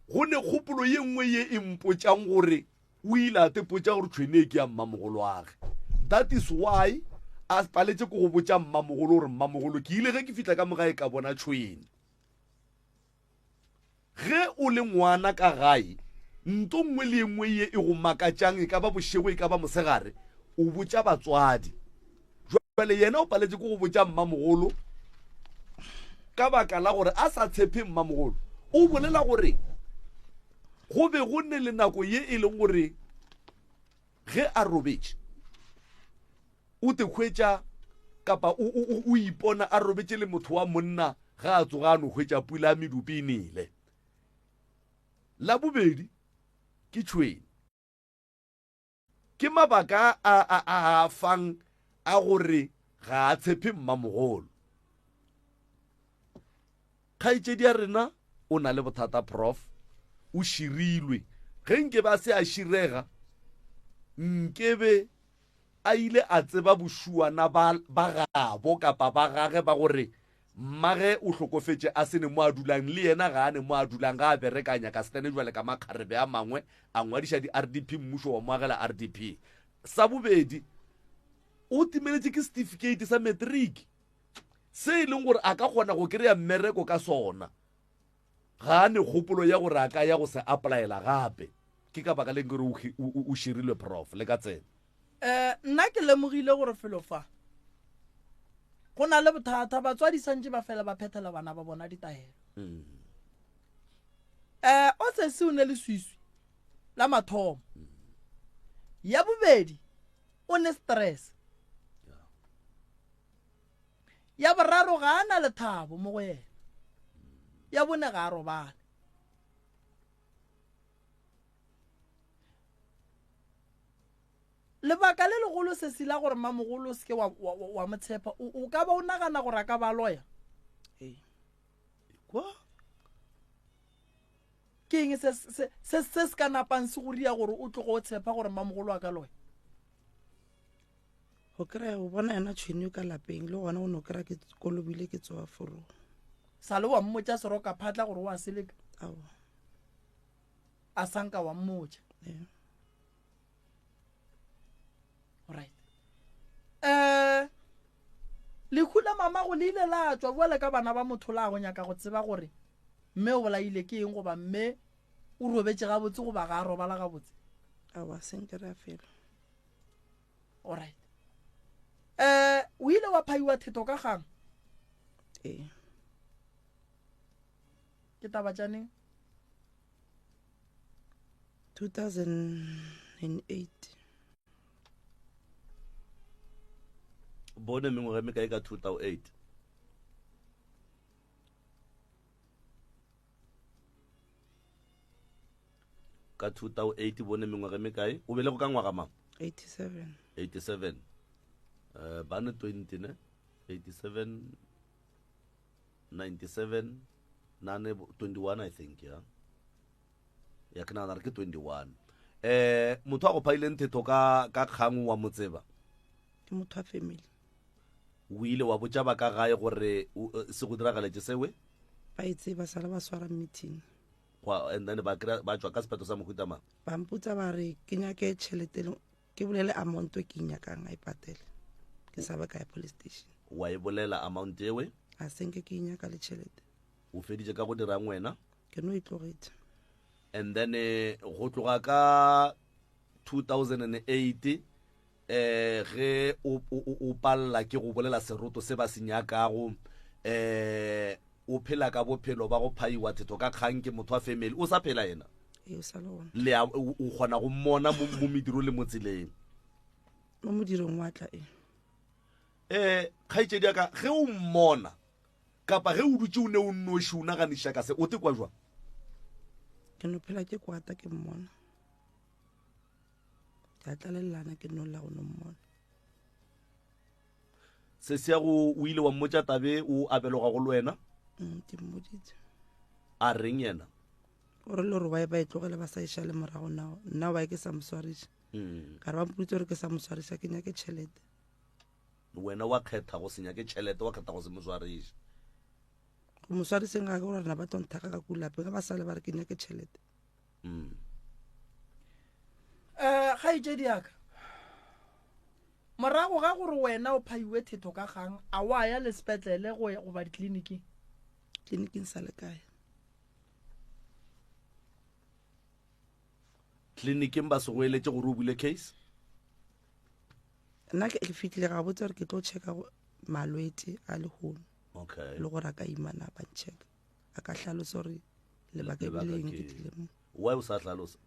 go ne kgopolo ye nngwe ye e mpotšang gore o ile a tepotša gore tšhwene e ke ya mmamogoloage. That is why a paletše ke go botša mmamogolo gore mmamogolo ke ile ge ke fihla ka mo gae ka bona tšhwene. Ge o le ngwana ka gae, nto nngwe le ye nngwe ye e go makatšang, e ka ba bošego, e ka ba mosegare, o botša batswadi. Jwale yena o paletše ke go botša mmamogolo ka baka la gore a sa tshepe mmamogolo. O bolela gore go be go ne le nako ye e leng gore Ge a robetše, o te hwetša kapa o, o, o ipona a robetše le motho wa monna ga a tsoga a no hwetša pula ya medupi e nele. La bobedi ke tšhwene. Ke mabaka a a a a fang a gore ga a tshepe mmamogolo. Kgaetšedi ya rena o na le bothata prof, o širilwe. Ge nkebe a se a širega, nkebe a ile a tseba bošuana ba, ba gabo kapa ba gage ba gore mmage o hlokofetše a se ne mo a dulang, le yena ga a ne mo a dulang, ga a bereka a nyaka setene jwale ka makgarebe a mangwe, a ngwadiša di-RDP, mmušo wa mo agela RDP. Sa bobedi, o timeletše ke setifikeiti sa matric. Se e leng gore a ka kgona go kry-a mmereko ka sona, ga a ne kgopolo ya gore a ka ya go se applyela gape. Ke ka baka leng ke re o širilwe, Prof. Le ka tsena. Um nna ke lemogile gore felo fa go na le bothata, batswadi santše ba fela ba phethela bana ba bona ditaelo. Um o sesi o ne leswiswi la mathomo, ya bobedi o ne stress, Ya boraro ga a na lethabo mo go yena. Ya bone ga a robale. Lebaka le legolo sesi la gore mamogolo o seke wa, wa, wa mo tshepa, o, o ka ba o nagana gore a ka ba loya? Ee. Kwa? Ke eng se, se, se, se se ka napang se go ria gore o tloge o tshepa gore mamogolo a ka loya? Go kry-a o bona yona tšhwene ka lapeng le gona o no kry-a ke kolobile ke tsoa forong. Sa le wa mmotša seroka phatla gore o a seleka? Aowa. A sanka wa mmotša? Yeah. Alright. Eh lehu la mamago le ile la tšwa bjale ka bana ba motho la go nyaka go tseba gore mme o bolaile ke eng goba mme o robetše gabotse goba ga a robala gabotse? Aowa, se nke ra felo. Alright. Eh, o ile wa phaiwa theto ka gang? Ee. Ke taba tša neng? 2008. Bone mengwaga e mekae ka 2008? Ka 2008 bone mengwaga e mekae? O belego ka ngwaga mang? 87. 87. Uh, bane 20 ne? 87 97. Nane 21 I think ya. Ya ke nagana re ke 21. Eh motho a go phaileng thetho ka ka kgang wa mo tseba. Ke motho wa family. O ile wa botša ba ka gae gore eh, se go diragaletše sewe? Ba e tseba sala ba swara meeting. Gwa and then ba kry ba tšwa ka sephetho sa mohuta mang? Ba mpotsa ba re ke nyake tšhelete ke bolele amount e ke e nyakang a e patele. Ke sa ba ka ya police station. Wa e bolela amount ewe? A senke ke e nyaka le tšhelete. O feditše ka go dirang wena? Ke no e tlogetše. And then eh, go tloga ka 2008 eh ge o o palla ke go bolela seroto se ba se nyakago eh o phela ka bophelo ba go phaiwa thetho ka kgang ke motho wa family o sa phela yena e o sa le gona le o kgona go mmona mo mo mediro le mo tseleng mo modirong wa tla e eh kgaetšedi ya ka ge o mmona kapa ge o dutše o ne o nnoši o naganiša ka se o te kwa jwang ke no phela ke kwata ke mmona ke a tlalelelana ke no lla go no mmona Se ya go o ile wa mmotša tabe o abeloga go le wena? Mm, ke mmoditse. A reng yena? O re le gore ba ba e tlogele ba sa e šale morago nao nna wa ke sa mo swariša. Mm. Ka re ba mpoditse gore ke sa mo swariša ke nyake tšhelete. Wena wa kgetha go se nyake tšhelete wa kgetha go se mo swariše. Go mo swariseng ga ke gore rena ba tlo nthaka ka kua lapeng ga ba sale ba re ke nyake tšhelete. Mm. Eh, kgaetšedi ya ka Morago ga gore wena o phaiwe thetho ka kgang, a wa ya le sepetlele go ya goba ditleliniking? Tleliniking sa le kae? Tleliniking ba se go eletše gore o bule case? Nna ke fihlile ga botsa gore ke tlo checka malwetse a lehono. Okay. Le gore a ka ima na ba nchecka. A ka hlalosa gore lebaka e bile eng ke tlile mo. Why o sa hlalosa?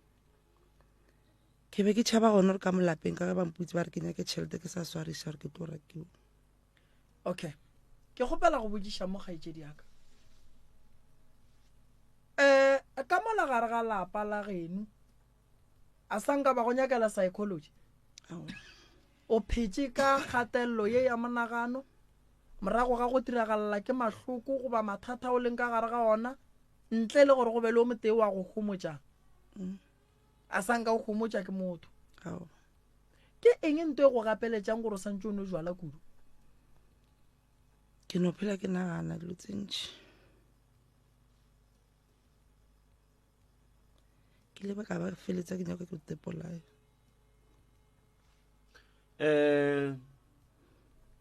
Ke be ke tšhaba gona gore ka mo lapeng ka ge ba mputse ba re ke nyake tšhelete ke sa swariša gore ke tlo rekiwa. Okay. Ke kgopela go botšiša mo kgaetšedi ya ka. Eh, ka mola gare ga lapa la geno a sa nka ba go nyakela psychology. Aowa. O phetše ka kgatelelo ye ya monagano morago ga go diragalela ke mahloko goba mathata o leng ka gare ga ona ntle le gore go be le o motee wa go homotša. Mm. A sa nka o homotša ke motho. Aowa. Ke eng nto e go gapeletšang gore o santše o nwe jwala kudu? Ke no phela ke nagana dilo tse ntši. Ke ile ba ka ba feletsa ke nyaka ke tepolaya. Eh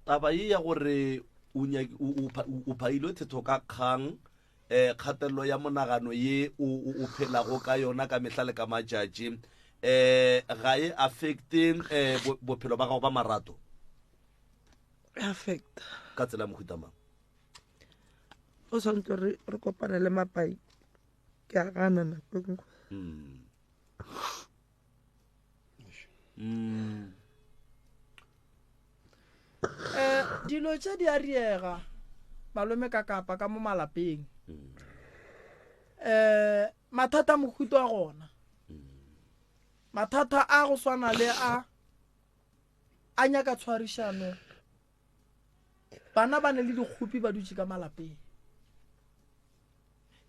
taba ye ya gore o nyaki o phailwe thetho ka kgang eh kgatelelo ya monagano ye o o phelago ka yona ka mehla le ka matšatši eh ga e affecte eh bophelo ba gago ba marato? E affecta. Ka tsela ya mohuta mang? O tshwanetse re re kopane le mapai ke a gana nako e nngwe. Mm. Mm. Eh, dilo tše di a riega malome ka kapa ka mo malapeng eh mathata a mohuto a gona mathata a go swana le a a nyaka tshwarišano bana ba ne le dikgopi ba dutše ka malapeng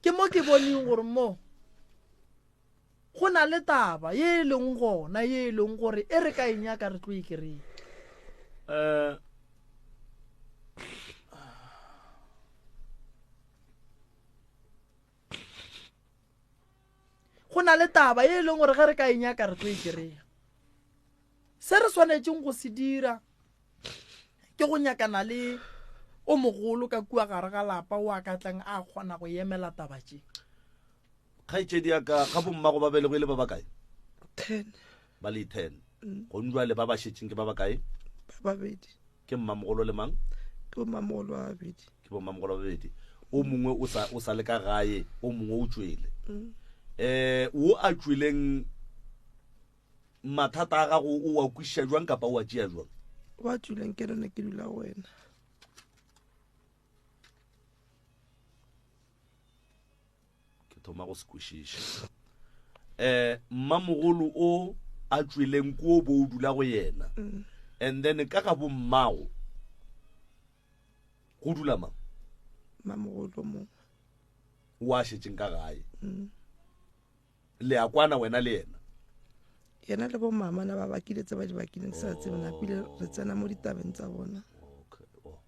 ke mo ke boneng gore mo go na le taba ye e leng gona ye e leng gore e re ka e nyaka re tlo e kry-a. Um Go na le taba ye e leng gore ge re ka e nyaka re tlo e kry-a. Se re swanetšeng go se dira ke go nyakana le o mogolo ka kua gare ga lapa o a ka tlang a kgona go emela taba tše. Kgaetšedi ya ka, ga bommago ba belegwe e le ba bakae? Ten. Ba le ten. Gong jwale ba ba šetšeng ke ba bakae? Ba babedi. Ke mmamogolo le mang? Ke bommamogolo ba babedi. Ke bommamogolo ba babedi. O mongwe o sa, o sa le ka gae, o mongwe o tšwele. Mm. Eh, wo a tšweleng mathata a gago o a kwešiša jwang kapa o a tšea jwang? Wa tšweleng ke rena ke dula go wena. Ke thoma go se kwešiša. Eh, mmamogolo o a tšweleng ko bo o dula go yena. Mm. And then ka ga bommago go dula mang? Mmamogolo mongwe. O a šetšeng ka gae. Le a kwana wena le yena? Yena le bo mama na ba bakile tse ba di bakileng ke sa tsebe na pile re tsena mo ditabeng tsa bona. Okay. Oh.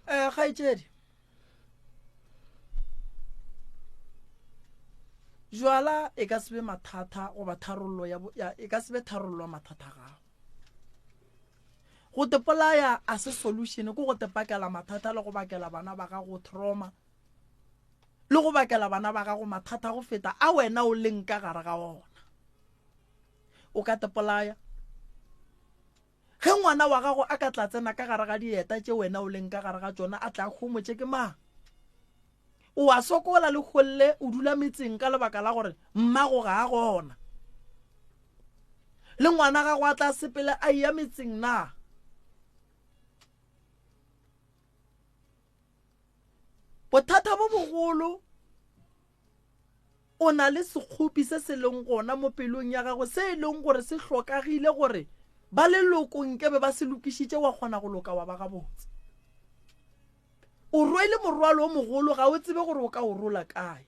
Eh kgaetšedi. Jwala e ka se be mathata goba tharollo ya, ya e ka se be tharollo ya mathata a gago. Go te polaya a se solution ke go te pakela mathata le go bakela bana ba gago trauma le go bakela bana ba gago mathata go feta a wena o leng ka gare ga ona. O ka te polaya ge ngwana wa gago a ka tla tsena ka gare ga dieta tše wena o leng ka gare ga tšona a tla homotše ke mang? O a sokola le golle o dula metseng ka lebaka la gore mmago ga a gona. Le ngwana gago a tla sepele a eya metseng na? Bothata bo bogolo o na le sekgopi se se leng gona mo pelong ya gago se e leng gore se hlokagile gore ba leloko nkebe ba se lokišitše wa kgona go loka wa ba gabotse. O rwele morwalo o mogolo ga o tsebe gore o ka o rola kae.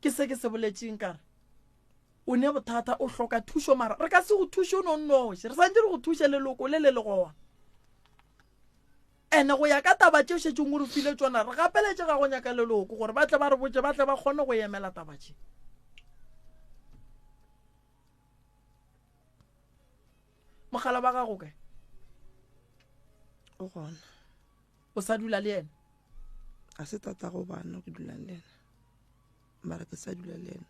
Ke se ke se boletšeng ka re o ne bothata o hloka thušo mara re ka se go thuše o no nnoši re santse re go thuše leloko le le le gona ene go ya ka taba tše o šetšeng o re file tšona re gapeletše ga go nyaka leloko gore ba tle ba re botše ba tle ba kgone go emela taba tše mogala ba gago kae o gona o sa dula le yena a se tatago bana ke dulang le yena mara ke sa dula le yena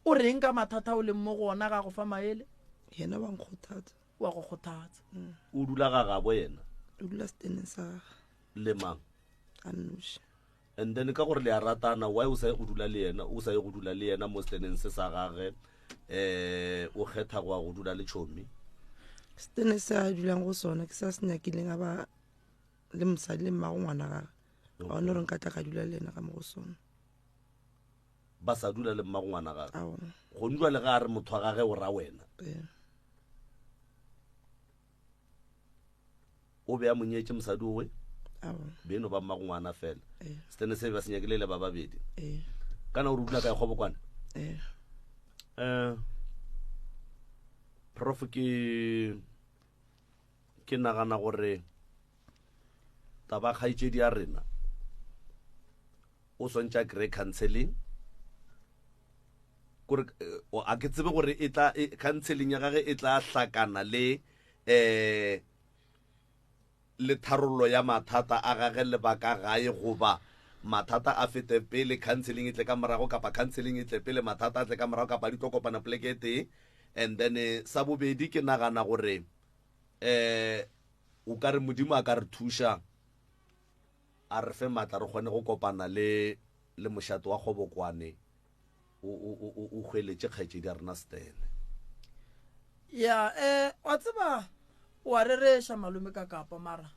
o reng ka mathata o leng mo go ona ga go fa maele yena wa nkgothatsa wa go kgothatsa o dula ga gabo yena o dula seteneng sa gage le mang a nnoši and then ka gore le a ratana why o sa ye go dula le yena o sa ye go dula le yena mo seteneng se sa gage eh o kgetha go ya go dula le chomi setene se a dulang go sona ke sa se nyakileng a ba le mosadi le mmago ngwana gage ga one gore nka tla ka dula le yena ka mo go sona ba sa dula le mmago ngwana gage gone jwale ga a re motho wa gage o ra wena o be a monyetše mosadi owe beno ba mmago ngwana fela setene se ba se nyakile le ba babedi kana o re dula kae kgobokwane um prof ke ke nagana gore taba kgaetšedi ya rena o swantše a kry counseling kore eh, a ke tsebe gore e tla e, counseling ya gage e tla hlakana le eh le tharollo ya mathata a gage le ba ka gae goba mathata a fete pele counseling e tle ka morago kapa counseling e tle pele mathata a tle ka morago kapa di tlo kopana poleke e tee and then eh, sa bobedi ke nagana gore eh o ka re modimo a ka re thuša a re fe maatla re kgone go kopana le le mošate wa kgobokwane o o o o hweletše kgaetšedi ya rena Stene. Ya eh wa tseba wa rereša malome ka kapa mara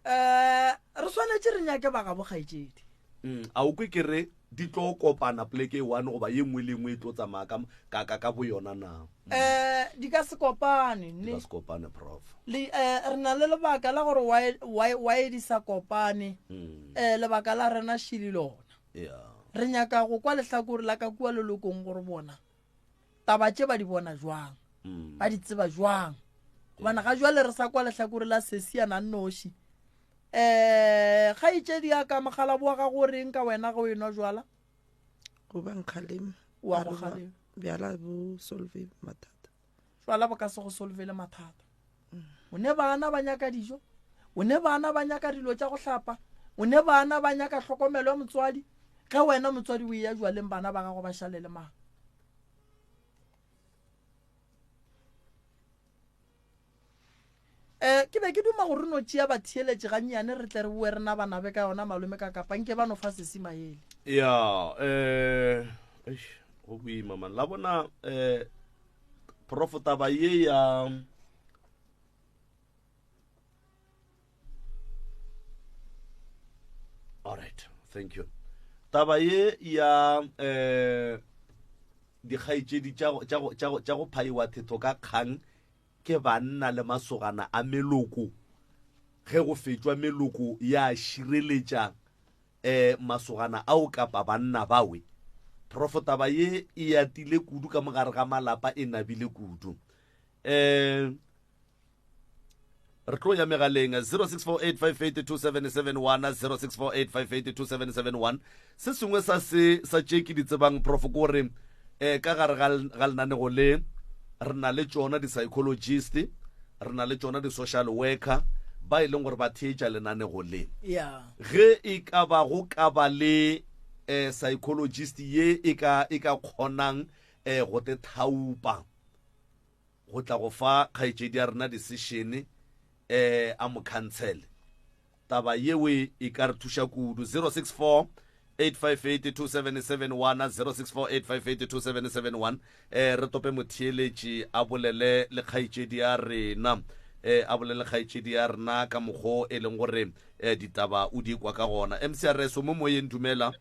eh re swanetše re nyake ba gabo kgaetšedi. Mm, a o kwe ke re di tlo kopana poleke e one goba ye nngwe le nngwe e tlo tsamaya ka ka ka ka boyona na? Eh di ka se kopane ne. Di ka se kopane prof. Le eh re na le lebaka la gore why why why di sa kopane. Mm. Eh lebaka la rena šili lona. Yeah. Re nyaka go kwa lehlakore la ka kua lelokong gore bona taba tše ba di bona jwang. Mm. Ba di tseba jwang. Gobane ga jwale re sa kwa lehlakore la sesiana nnoši. Eh kgaetšedi ya ka mogala wa gago o reng ka wena ge o enwa jwala? Go ba nkgalema. Wa go kgalema. Bjala bo solve mathata. Jwala bo ka se go solvele mathata. O ne bana ba nyaka dijo, o ne bana ba nyaka dilo tša go hlapa, o ne bana ba nyaka hlokomelo ya motswadi. Ge wena motswadi o eya jwaleng bana ba gago ba šale le mang? Um ke be ke duma gore re no tšea batheeletši gannyane re tle re boe re nabanabe ka yona malome ka kapa nke ba no fa sesi maele. Ya um eish go boima man la bona um prof taba ye ya all right thank you taba ye ya um. Dikgaetšedi tša go phaiwa thetho ka kgang ke banna le masogana a meloko. Ge go fetšwa meloko ya šireletša um masogana ao kapa banna bawe. Prof taba ye e atile kudu ka mogare ga malapa e nabile kudu. Um re tlo ya megaleng 0648582771 0648582771 se sengwe sa se sa tše ke di tsebang prof ko gore um ka gare ga lenanego le re na le tšona di-psychologist re na le tšona di-social worker ba e leng gore ba theetša lenanego le ge e ka ba go ka ba le um psychologist ye e ka e ka kgonang um go te thaupa go tla go fa kgaetšedi ya rena decision eh a mo cancel taba yewe e ka re thuša kudu 064 858 2771 064 858 2771 eh re tope motheeletši a bolele le kgaetšedi ya rena eh a bolele kgaetšedi ya rena ka mokgo e leng gore eh ditaba o di kwa ka gona MCRS o mo moyeng dumela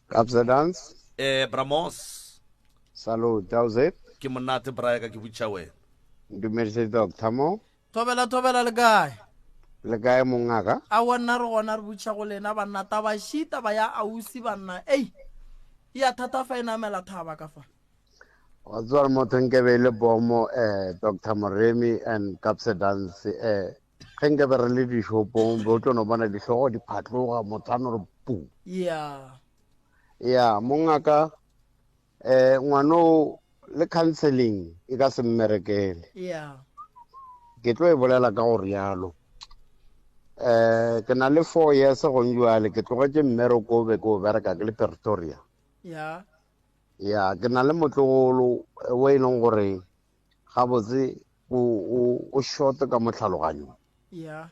Kabza Dance. Eh, Bramos. Salute, how's it? Ke monate bra ka ke botša wena. Dumedise doctor mo. Thobela thobela le kae? Le kae mongaka? Aowa nna re gona re botša go lena banna taba shi taba ya ausi banna ei ya thata fa e namela thaba ka fa. Wa tswa motho nkebe e le bomo eh Dr. Moremi and Kabza Dance eh ge nke be re le dishopong be o tlo no bona dihlogo di phatloga motho a no re pu ya ya mongaka um ngwano le counseling e ka se mmerekele ya ke tlo e bolela ka go rialo um ke na le four years gong jale ke tlogetše mmereko o be ke o bereka ke le pretoria ya ya ke na le motlogolo o e leng gore gabotse o o o short ka mo tlhaloganyong yeah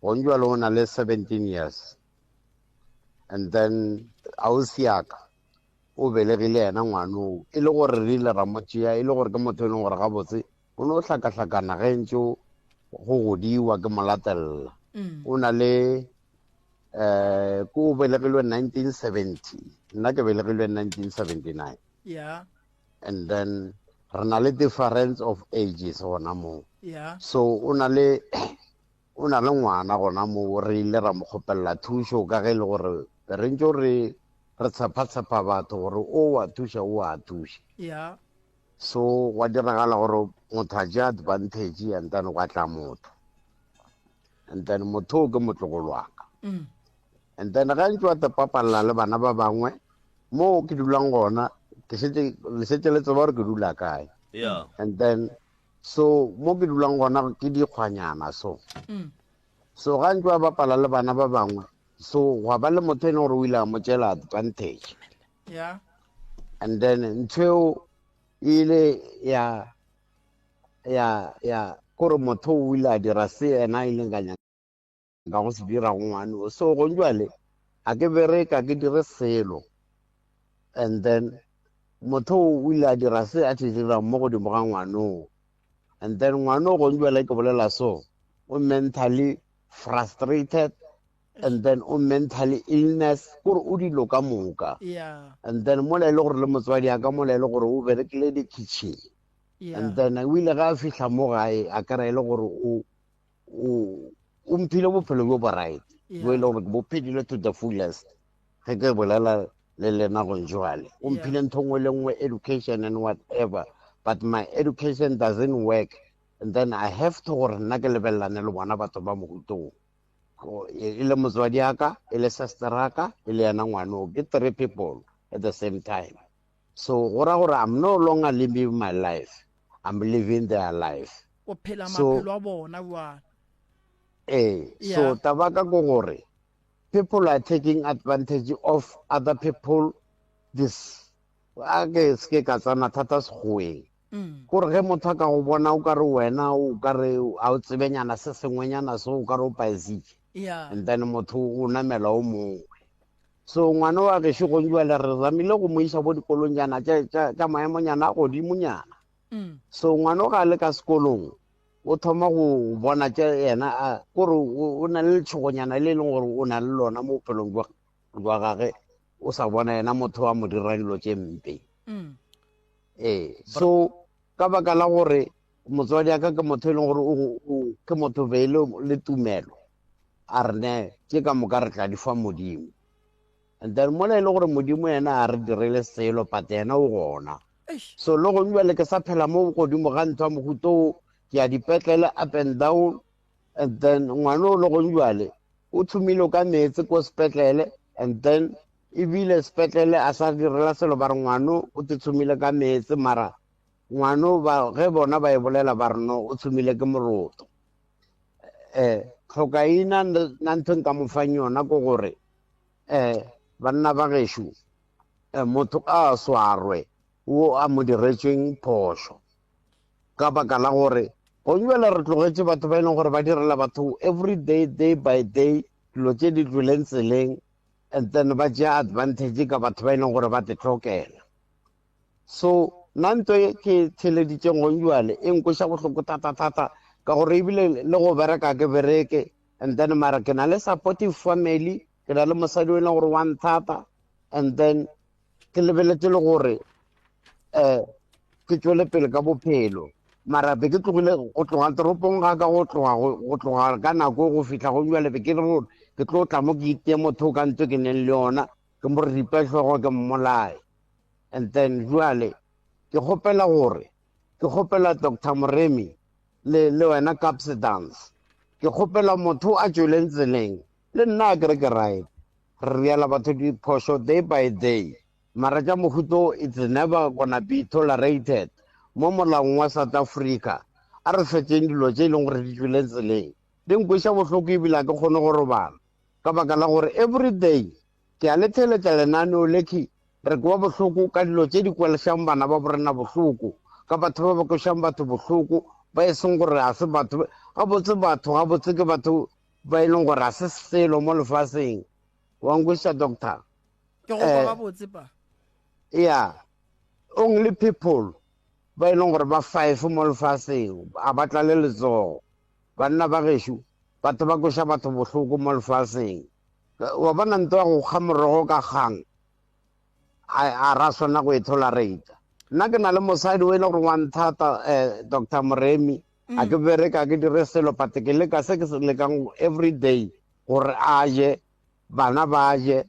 gong jalo o na le 17 years and then ausi yaka o belegile yena ngwanoo e le gore re ile ra mo tšea e le gore ke motho e leng gore gabotse o ne o hlakahlakana ge ntse go godiwa ke mo latelela mm. o na le um ke o belegilwe 1970 nna ke belegilwe 1979 yeah and then re na le difference of ages gona moo yeah. so o na le o na le ngwana gona moo re ile ra mo kgopelela thušo ka ge e le gore re ntse re re tshepa-tshepa batho gore o wa thuša o a thuša yeah. so gwa diragala gore motho a tšea advantage and then gwa tla motho and then motho o ke motlogolo wa ka mm. and then ga ntse wa tepapalela le bana ba bangwe mo ke dulang gona ke šetše le šetše le tseba gore ke dula kae yeah and then so mo ke dulang gona ke dikgwanyana so mm. so ga ntse wa bapala le bana ba bangwe so gwa ba le motho e leng gore o ile a mo tšela advantage yeah and then ntho eo e ile ya ya ya kore motho o ile a dira se ena a ileng ka nyaka go se dira go ngwane o so gong jwale a ke bereka ke dire selo and then motho o ile a dira se a se dirang mo godimo ga ngwanoo and then ngwanoo gong jwale ke bolela so o mentally frustrated and then o mentally illness kore o dilo ka moka yeah. and then mola e le gore le motswadi a ka mola e le gore o berekile di-kitchen yeah. and then o ile ga a fihla mo gae a kry e le gore o o mphile bophelo bjo bo right bo e le gore ke bo phedile to the fullest ge ke bolela le lena gong jwale o mphile ntho nngwe le nngwe education and whatever but my education doesn't work and then i have to gore nna ke lebelelane le bona batho ba mohutong e le motswadi aka e le sisteraka e le yena ngwanoo ke three people at the same time so go ra gore i'm no longer living my life i'm living their life o phela maphelo a bona bjale ee so taba ka ko gore people are taking advantage of other people this a ke se ke ka tsena thata sekgoweng mm. kore ge motho a ka go bona o ka re wena o ka re a o tsebenyana se sengwenyana se o ka re o paesitše and then motho o namela o mongwe so ngwana wa gešo gong jale re zamile go mo isa bo dikolongnyana tša maemonyana a godimonyana mm. so ngwana o ga a le ka sekolong o thoma go bona tše yena kore o na le letšhogonyana le e leng gore o na le lona mo bophelong bja gage o sa bona yena motho wa mo dira dilo tše mpe. Mm. Ee, so ka baka la gore motswadi ya ka ke motho e leng gore ke motho be le le tumelo, a re ne tše ka moka re tla di fa Modimo. And then mola e le gore Modimo yena a re direle selo, but yena o gona. So le gong bjale ke sa phela mo godimo ga ntho ya mohuta o, ke ya dipetlele up and down, and then ngwana o le gong bjale o thomile ka meetse ko sepetlele, and then ebile sepetlele a sa direla selo, ba re ngwano o te thomile ka meetse, mara ngwano ba ge bona ba e bolela ba re no o thomile ke moroto. Tlhokaina nna ntho nka mo fang yona ke gore banna ba gešo, motho a swarwe wo a mo diretšweng phošo, ka baka la gore gong bjale re tlogetše batho ba e leng gore ba direla batho every day, day by day, dilo tše di tlweleng tseleng, and then ba tšea advantage ka batho ba e leng gore ba te tlhokela. So nna nto e ke theleditšeng gong bjale e nkweša bohloko thata-thata, ka gore ebile le go bereka ke bereke, and then mara ke na le supportive family, ke na le mosadi o e leng gore wa nthata, and then ke lebeletse le gore ke tšwele pele ka bophelo. Mara be ke tlogile go tloga toropong ga ka, go tloga ka nako go fihla go bjale, be ke re gore ke tlo tla mo ke itee motho ka ntho ke neng le yona, ke mo ripe hlogo ke mmolae. And then jwale ke kgopela gore, ke kgopela Doctor Moremi le wena Capsidance, ke kgopela motho a tšweleng tseleng le nna a kere ke right, re riela batho diphošo day by day, mara tša mohuto it's never gonna be tolerated mo molaong wa South Africa. A re fetšeng dilo tše e leng gore di tšwele tseleng, di nkweša bohloko ebile a ke kgone go robala, ka baka la gore every day ke a le theletša lenaneo lekhi, re kwa bohloko ka dilo tše di kwelešang bana ba borena bohloko, ka batho ba ba kwešang batho bohloko ba e seng gore a se batho gabotse, batho gabotse ke batho ba e leng gore a se selo mo lefaseng. Wa nkweša doctor? Ke go kwa gabotse pa. Yeah, only people ba e leng gore ba 5 mo lefaseng a ba tlale letsogo. Banna ba gešo, batho ba kweša batho bohloko mo lefaseng. Wa bona nto ya go kga morogo ka kgang, a ra swana go e tolerate. Nna ke na le mosadi o e leng gore wa nthata, Doctor Moremi, a ke bereka ke dire selo, but ke leka se ke se lekang every day gore a je, bana ba je,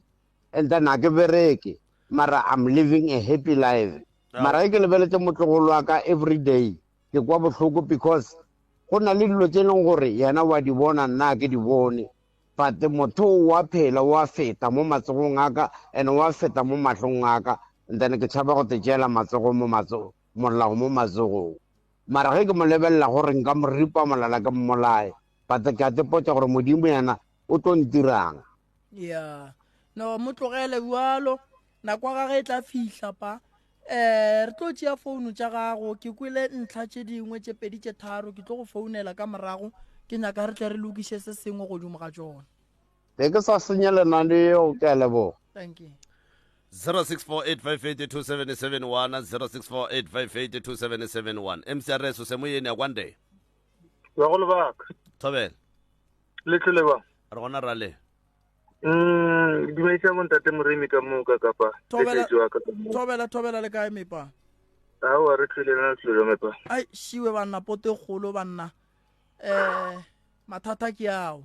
and then a ke bereke, mara I'm living a happy life. Mara ge ke lebeletse motlogolo wa ka every day, ke kwa bohloko because go na le dilo tse e leng gore yena wa di bona, nna ke di bone, but motho wa phela wa feta mo matsogong a ka, and wa feta mo mahlong a ka, and then ke tšhaba go te tšeela matsogo mo matsogo, molao mo matsogong. Mara ge ke mo lebelela gore nka mo ripa molala ke mmolae, but ke a tepotša gore Modimo yena o tlo ntirang. Ya no mo tlogele bjalo, nako ya gage e tla fihla pa. Re tlo tšea founu tša gago, ke kwele ntlha tše dingwe tše pedi tše tharo, ke tlo go founela ka morago, ke nyaka re tle re lokiše se sengwe godimo ga tšona. Be ke sa senye lenaneo, ke a leboga. Thank you. 0648582771, 0648582771. MCRS o se moyeni a kwande. Bagolo ba ka. Thobela. Le tlole ba. Re gona ra le. Dumedisa bontate Moremi ka moo ka kapa. Thobela, thobela, thobela le kae mepa? Aowa re tlile na tlile mepa. Ai šiwe banna pote kgolo banna. Mathata ke ao.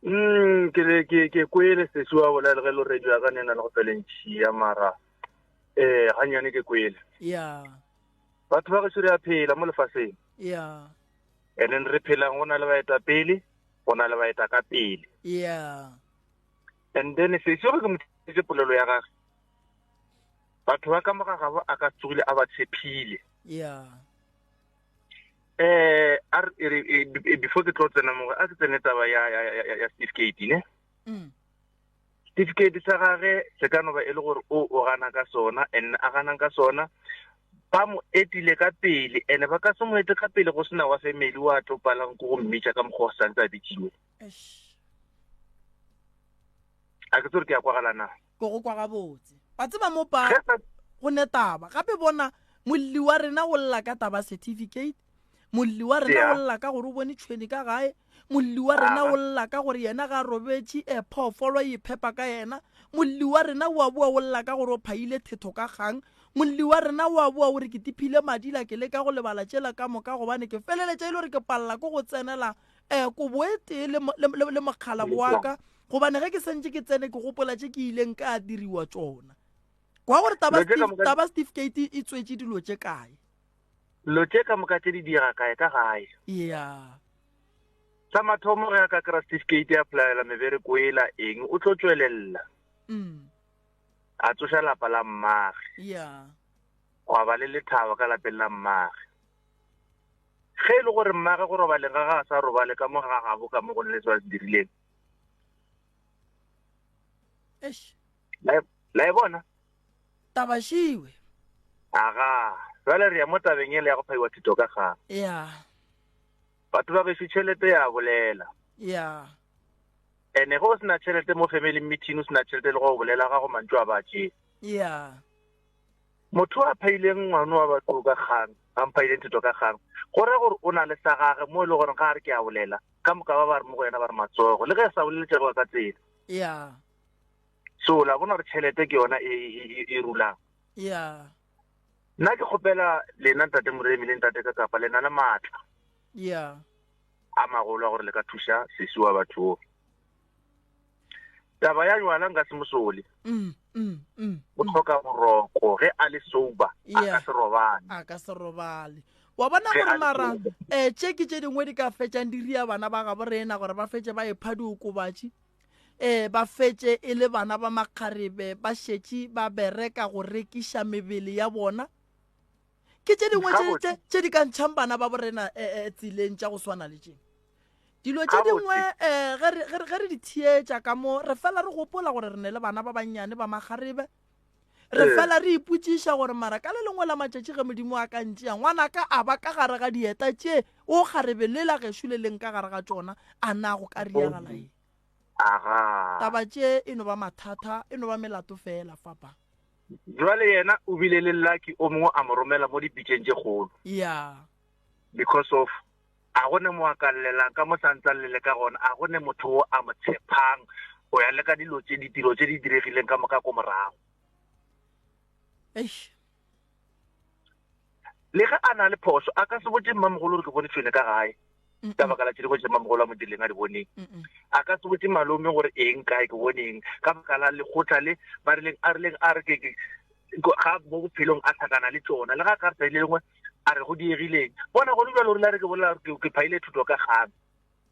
Ke le ke ke kwele sesi wa bolela ge lo radio ya ka nena le go feleng tšhia mara ganyane ke kwele. Yeah. Batho ba gešo re a phela mo lefaseng. Yeah. And then re phelang go na le baetapele, go na le baeta ka pele. Yeah. And then sesi gore ke mo tsetse polelo ya gagwe. Batho ba ka moga gabo a ka tsogile a ba tshepile. Yeah. A re, e, e, e, before ke tlo tsena mo, a ke tsene taba ya, ya, ya, ya, ya certificate, ne? Certificate sa gage se ka no ba e le gore o gana ka sona, and a ganang ka sona, ba mo etile ka pele, and ba ka se mo ete ka pele go sena wa family wa tlo palang ko go mmitša ka mokgwa o santse a bitsiwe. A ke tsore ke ya kwagala na? Ke go kwa gabotse. Wa tseba mo pa go ne taba. Gape bona molli wa rena o lla ka taba certificate, molli wa rena o lla ka gore o bone tšhweni ka gae, molli wa rena o lla ka gore yena ga robetše, phoofolo e phepa ka yena, molli wa rena o a boa o lla ka gore o phaile thetho ka kgang, Molli wa rena o a boa o re ke tiphile madila ke leka go lebala tšela ka moka gobane ke feleletša e le gore ke palela ke go tsenela um kobo e tee le, le, le, le mokgalabo wa ka gobane ge ke sentše ke tsene ke gopola tše ke ileng ka diriwa tšona. Kwa gore taba, taba certificate e tswetše dilo tše kae? Dilo tše ka moka tše di dira kae ka gae? Yeah. Sa mathomo ge a ka kry-a certificate ya applyela mebereko ela eng o tlo tšwelelela. Mm. A tsoša lapa la mmage. Yeah. Gwa ba le lethabo ka lapeng la mmage. Ge e le gore mmage go robaleng ga ga a sa robale ka mo ga gabo ka mo go ne le se ba se dirileng. Eish. La e bona? Taba šiwe. Aga, jwale re ya mo tabeng ele ya go phaiwa thito ka kgang. Ya. Batho ba gešo tšhelete ya bolela. Ya. Ene ge o sena tšhelete mo family meeting o sena tšhelete le go bolela ga go mantšu a ba tšee. Ya. Motho a phaileng ngwano wa batho ka kgang, a mphaileng thito ka kgang, go ra gore o na le sa gage mo e le gore ga a re ke a bolela, ka moka ba ba re mo go yena ba re matsogo, le ge a sa bolele tša ka tsela. Ya. So la bona gore tšhelete ke yona e, e, e, e rulang. Ya. Nna ke kgopela lena ntate Moremi le ntate ka kapa lena le maatla. Ya. A magolo a gore le ka thuša sesi wa batho o. Taba ya jwala nka se mosole. Mm, mm, mm, O hloka boroko ge a le sober a ka se robale. A ka se robale. Wa bona gore mara eh tše ke tše dingwe di ka fetšang di ria bana ba gabo rena gore ba fetše ba epha diokobatši. Ee, ba fetše e le bana ba makgarebe ba šetše ba bereka go rekiša mebele ya bona. Ke tše dingwe tše di ka ntšhang bana ba borena e, e, tseleng tša go swana le tše. Dilo tše dingwe um ge re di theetša ka mo re fela re gopola gore re ne le bana ba bannyane ba makgarebe. Re fela re ipotšiša gore mara ka le lengwe la matšatši ge Modimo a ka ntšea ngwanaka a ba ka gare ga dieta tše o kgarebe lela gešo le leng ka gare ga tšona a na go ka riagala eng? Aga. Taba tše e no ba mathata, e no ba melato fela fapa. Jwale yena o bile le lucky o mongwe a mo romela mo dipitšeng tše kgolo. Yeah. Because of a go ne mo a ka llelang ka mo santsa llele ka gona, a go ne motho o a mo tshepang go ya le ka dilo tše ditiro tše di diregileng ka moka ko morago. Eish. Le ge a na le phoso a ka se botše mmamogolo gore ke bone tšhwene ka gae ka baka la tše dingwe tše mmamogolo a mo dirileng a di boneng. A ka se botše malome gore eng kae ke bone eng ka baka la lekgotla le ba rileng a rileng a re ke ga mo bophelong a tlhakana le tšona le ga ka re tsatsi le lengwe a re go diegileng bona gone jalo rile a re ke bolela ke phaile thuto ka kgang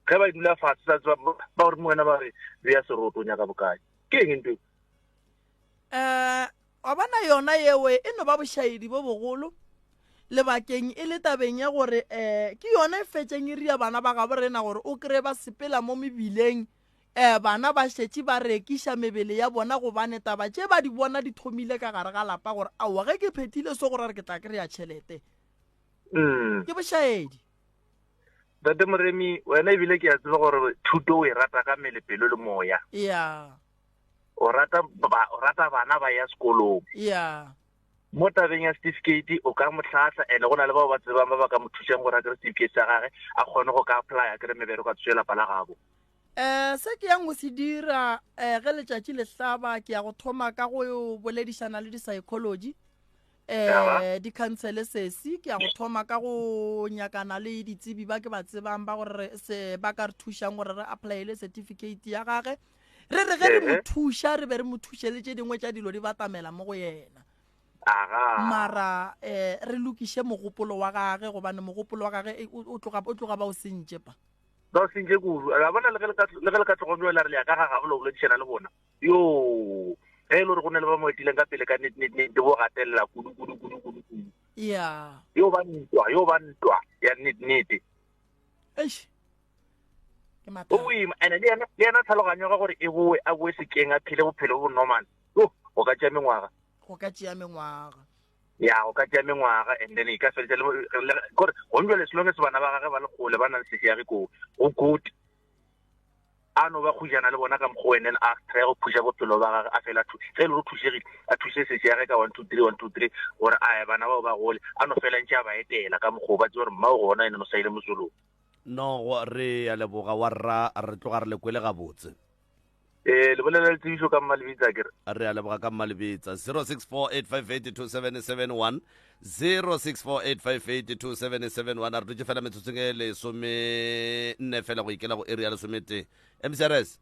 ge ba e dula fatshe sa tseba ba gore mo wena ba re beya seroto o nyaka bokae ke eng ntho um Wa bona yona yewe e no ba bošaedi bo bogolo lebakeng e le tabeng ya gore um ke yona e fetšeng e ria bana ba gabo rena gore o kry-e ba sepela mo mebileng um bana ba šetše ba rekiša mebele ya bona gobane taba tše ba di bona di thomile ka gare ga lapa gore aowa ge ke phethile so gore re ke tla kry-a tšhelete mm. ke bošaedi Tate Moremi wena ebile ke a tseba gore thuto o e rata ka mmele pelo le moya ya o rata ba o rata bana ba ya sekolong ya mo tabeng ya certificate o ka mo hlahla ene go na le bao ba tsebang ba ba ka mo thušang gore a kry certificate sa gage a kgone go ka apply a kry mebereko a thuše lapa la gabo um se ke yang go se dira um ge letšatši le hlaba ke ya go thoma ka go boledišana le di-psychology um di-councele sesi ke ya go thoma ka go nyakana le ditsebi ba ke ba tsebang ba gore se ba ka re thušang gore re applyele certificate ya gage re re ge re mo thuša re be re mo thuše le tše dingwe tša dilo di batamela mo go yena mara um re lokiše mogopolo wa gage gobane mogopolo wa gage e, o tloga ba o sentše pa ba o sentše kudu la bona le ge le ka tlogo la re le ya ka ga gabo le boledišana le bona yo ge e le gore go ne le ba mo etileng ka pele ka nnete bo gatelela kudu kudu kudu kudu kudu ya yo ba ntwa yo ba ntwa ya nnete nnete eish o boima ene le yena le yena tlhaloganyo ga gore e boe a boe sekeng a phele bophelo bo normal yo go ka tšea mengwaga go ka tšea mengwaga ya go ka tšea mengwaga and then e ka feletša le gore go njwale selonge se bana ba gage ba le kgole ba na le sesiage koo go good a no ba kgujana le bona ka mokgwa and then a try go phusha bophelo ba gage a fela ge e le gore thušegile a thuse sesiage ka 1 2 3 1 2 3 gore a bana bao ba gole a no fela ntše a ba etela ka mokgwa ba tsebe gore mma o gona ene no sa ile mosolong No, re a leboga wa rra, re tloga re le kwele gabotse. Eh, le bolela le tsebišo ka Mmalebitsa ke re. Re a leboga ka Mmalebitsa. 0648582771 0648582771 a re dutše fela metsotsong e lesome nne fela go ikela go iri ya lesometee. MCRS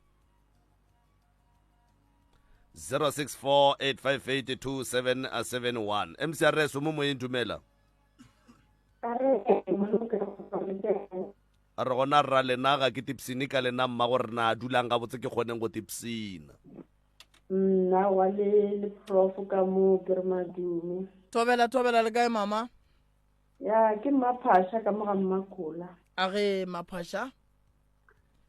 0648582771 MCRS o mo moyeng dumela. A re gona rra lena ga ke tipsine ka lena mma gore na dulang gabotse ke kgoneng go tipsina. Nna wa le le prof ka mo ke re madume. Thobela thobela le kae mama? Ya ke mmaphasha ka mo ga mmakola. A re maphasha?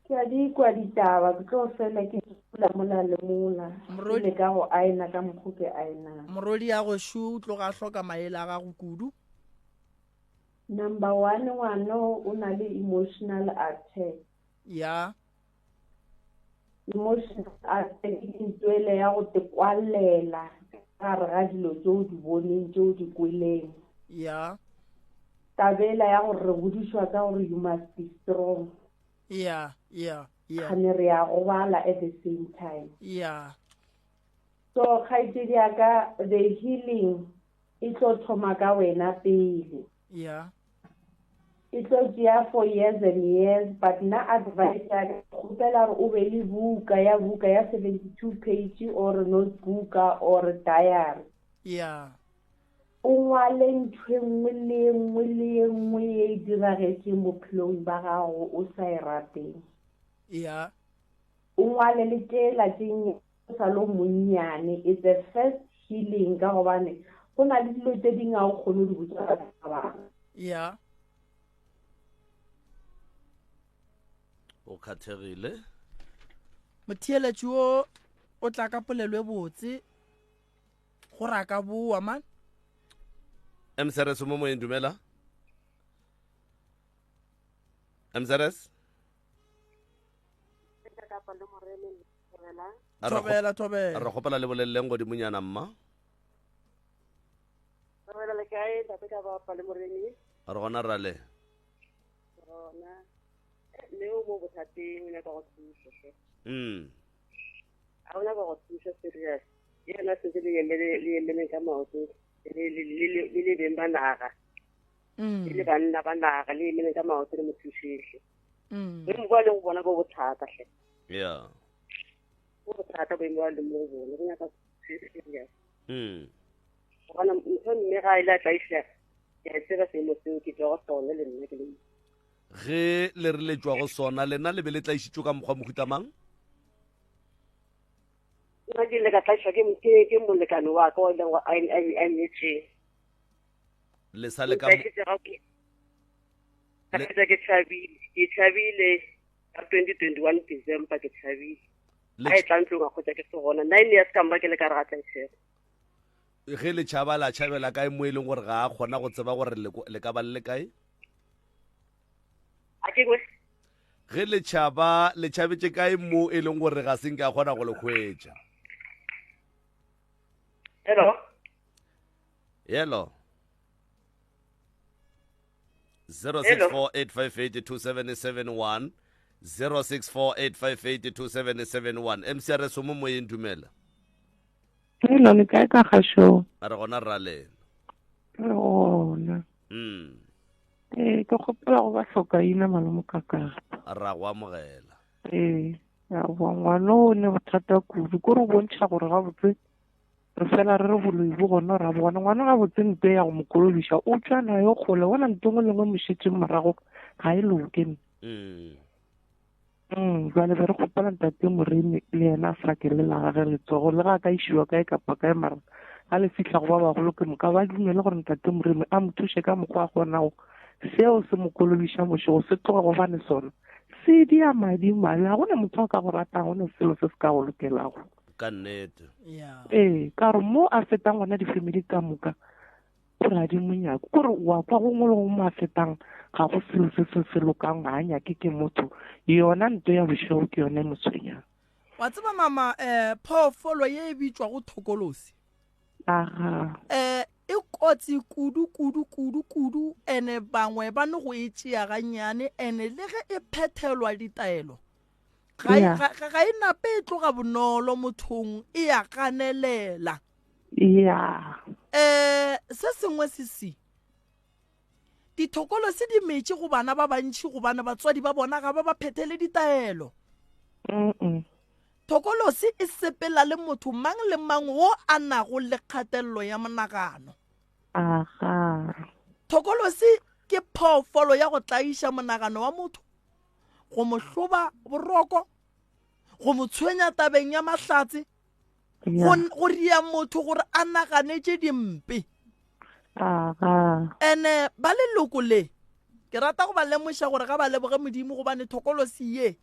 Ke a di kwa ditaba ke tlo fela ke dula mola le mola. Morodi ke ka go aena ka mokgo ke aena. Morodi ya go shu o tloga hloka maele a gago kudu. Number one ngwano o na le emotional attack. Ya. Emotional attack ke ntwele ya go te kwallela ka gare ga dilo tse o di boneng tse o di kweleng. Ya. Tabela ya gore re godišwa ka gore you must be strong. Ya, ya, ya. Kgane re ya gobala at the same time. Ya. So kgaetšedi ya ka the healing e tlo thoma ka wena pele. Yeah. E tlo tšea for years and years but nna advice ya ka kgopela gore o be le buka ya buka ya 72 page or notebook or diary. Yeah. O ngwale ntho e nngwe le e nngwe le e nngwe ye e diragetšeng bophelong ba gago o sa e rateng. Yeah. O ngwale le tšela tše o sa le monnyane. It's a first healing ka gobane go na le dilo tše dingwe ga o kgone go di botša batho ba bangwe. Yeah. O kgathegile. Motheeletši wo o tla ka polelo e botse gore a ka boa man. MCRS mo moyeng dumela. MCRS. Thobela thobela. Re kgopela le boleleleng godimonyana mma. Thobela le kae ntate ka bapa le moremi? Re gona ra le. Gona. Le o mo bothateng o nyaka go thusa hle. Mm. A o nyaka go thusa serious. Yena sentse le emele le emele ka maoto le le le le beng ba naga. Mm. Le le banna ba naga le emele ka maoto le mo thuseng. Mm. Boemo ba leng go bona bo bothata hle. Yeah. Bo bothata boemo ba leng mo go bona bo nyaka serious. Mm. Gobane ntho mme ga ile a tlaišega ke a tseba seemo seo ke tšwa go sone le nna ke le Ge le re le tšwa go sona lena le be le tlaišitšwe ka mokgwa mohuta mang? Nna ke ile ka tlaišwa ke ke ke molekane wa ka o ileng a a nyetšeng. Le sa le ka Ka fetša ke tšhabile ke tšhabile ka 2021 December ke tšhabile. A e tla ntlong a kgotsa ke se gona 9 years ka mma ke le ka re ga tlaišego. Ge le tšhaba la tšhabela kae mo e leng gore ga a kgona go tseba gore le ka ba le le kae? A ke kwe. Ge le tšhaba le tšhabetše kae mo e leng gore ga se nke a kgona go le hwetša? Hello. Hello. 0648582771 0648582771 MCRS o mo moyeng dumela. Hello, le kae ka gašo? A re gona rra lena. Re gona. Mm. Ee, ke kgopela go ba hlokaina malome Kakapa. Ra go amogela. Ee, ya boa ngwana o ne bothata kudu, ko re bontšha gore gabotse Re fela re re boloi bo gona ra bona. Ngwana gabotse nto ya go mo kolobiša o tšwa nayo kgole bona nto ngwe le ngwe mošetšeng morago ga e loke. Mm. Mm, jwale be re kgopela ntate Moremi le yena a frakele la gage letsogo le ga a ka išiwa kae kapa kae mara ga le fihla go ba bagolo ke moka ba dumele gore ntate Moremi a mo thuše ka mokgwa a kgonago seo se mo kolobiša mošego se tloge gobane sona se dia madi mabe ga gona motho a ka go ratang gona selo se se ka go lokelago. Ka nnete. Ee, ka gore mo a fetang gona di-family ka moka o re a di monyako kore wa kwa gongwe le gongwe mo a fetang ga go selo se se se lokang ga a nyake ke motho yona nto ya bošego ke yone e mo tshwenyang. Wa tseba mama um phoofolo ye e bitšwago thokolosi Aga. um e kotsi kudu kudu kudu kudu ene bangwe ba no go e tšea gannyane ene le ge e phethelwa ditaelo. Ga e, ga e nape e tloga bonolo mothong e ya ganelela. Ya. Eh se sengwe se se dithokolo se di metše go bana ba bantši gobane batswadi ba bona ga ba ba phethele ditaelo. Thokolosi e sepela le motho mang le mang wo a nago le kgatelelo ya monagano. Aga. Thokolosi ke phoofolo ya go tlaiša monagano wa motho, go mo hloba boroko, go mo tshwenya tabeng ya mahlatse, go, go ria motho gore a nagane tše dimpe. Aga. Ene ba leloko le, ke rata go ba lemoša gore ga ba leboge Modimo gobane thokolosi ye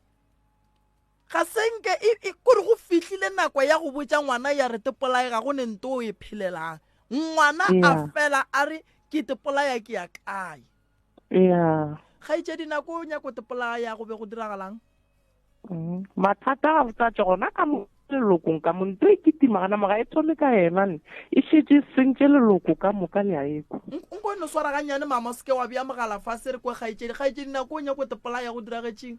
Ga se nke e, e, kore go fihlile nako ya go botša ngwana ya re tepolae ga go ne nto o e phelelang. Ngwana a Yeah. fela a re ke tepolaya ke ya kae. Yeah. Kgaetšedi nako o nyako tepolaya go be go diragalang? Mm. Mathata a botsa tše gona ka mo lelokong ka mo nto e kitima gana mo ga e thome ka yena ne e šetše e sentše leloko ka moka le a ekwa. Nko e no swara gannyane mama o seke wa bea mogala fase re kwe kgaetšedi. Kgaetšedi nako o nyako tepolaya go diragetšeng?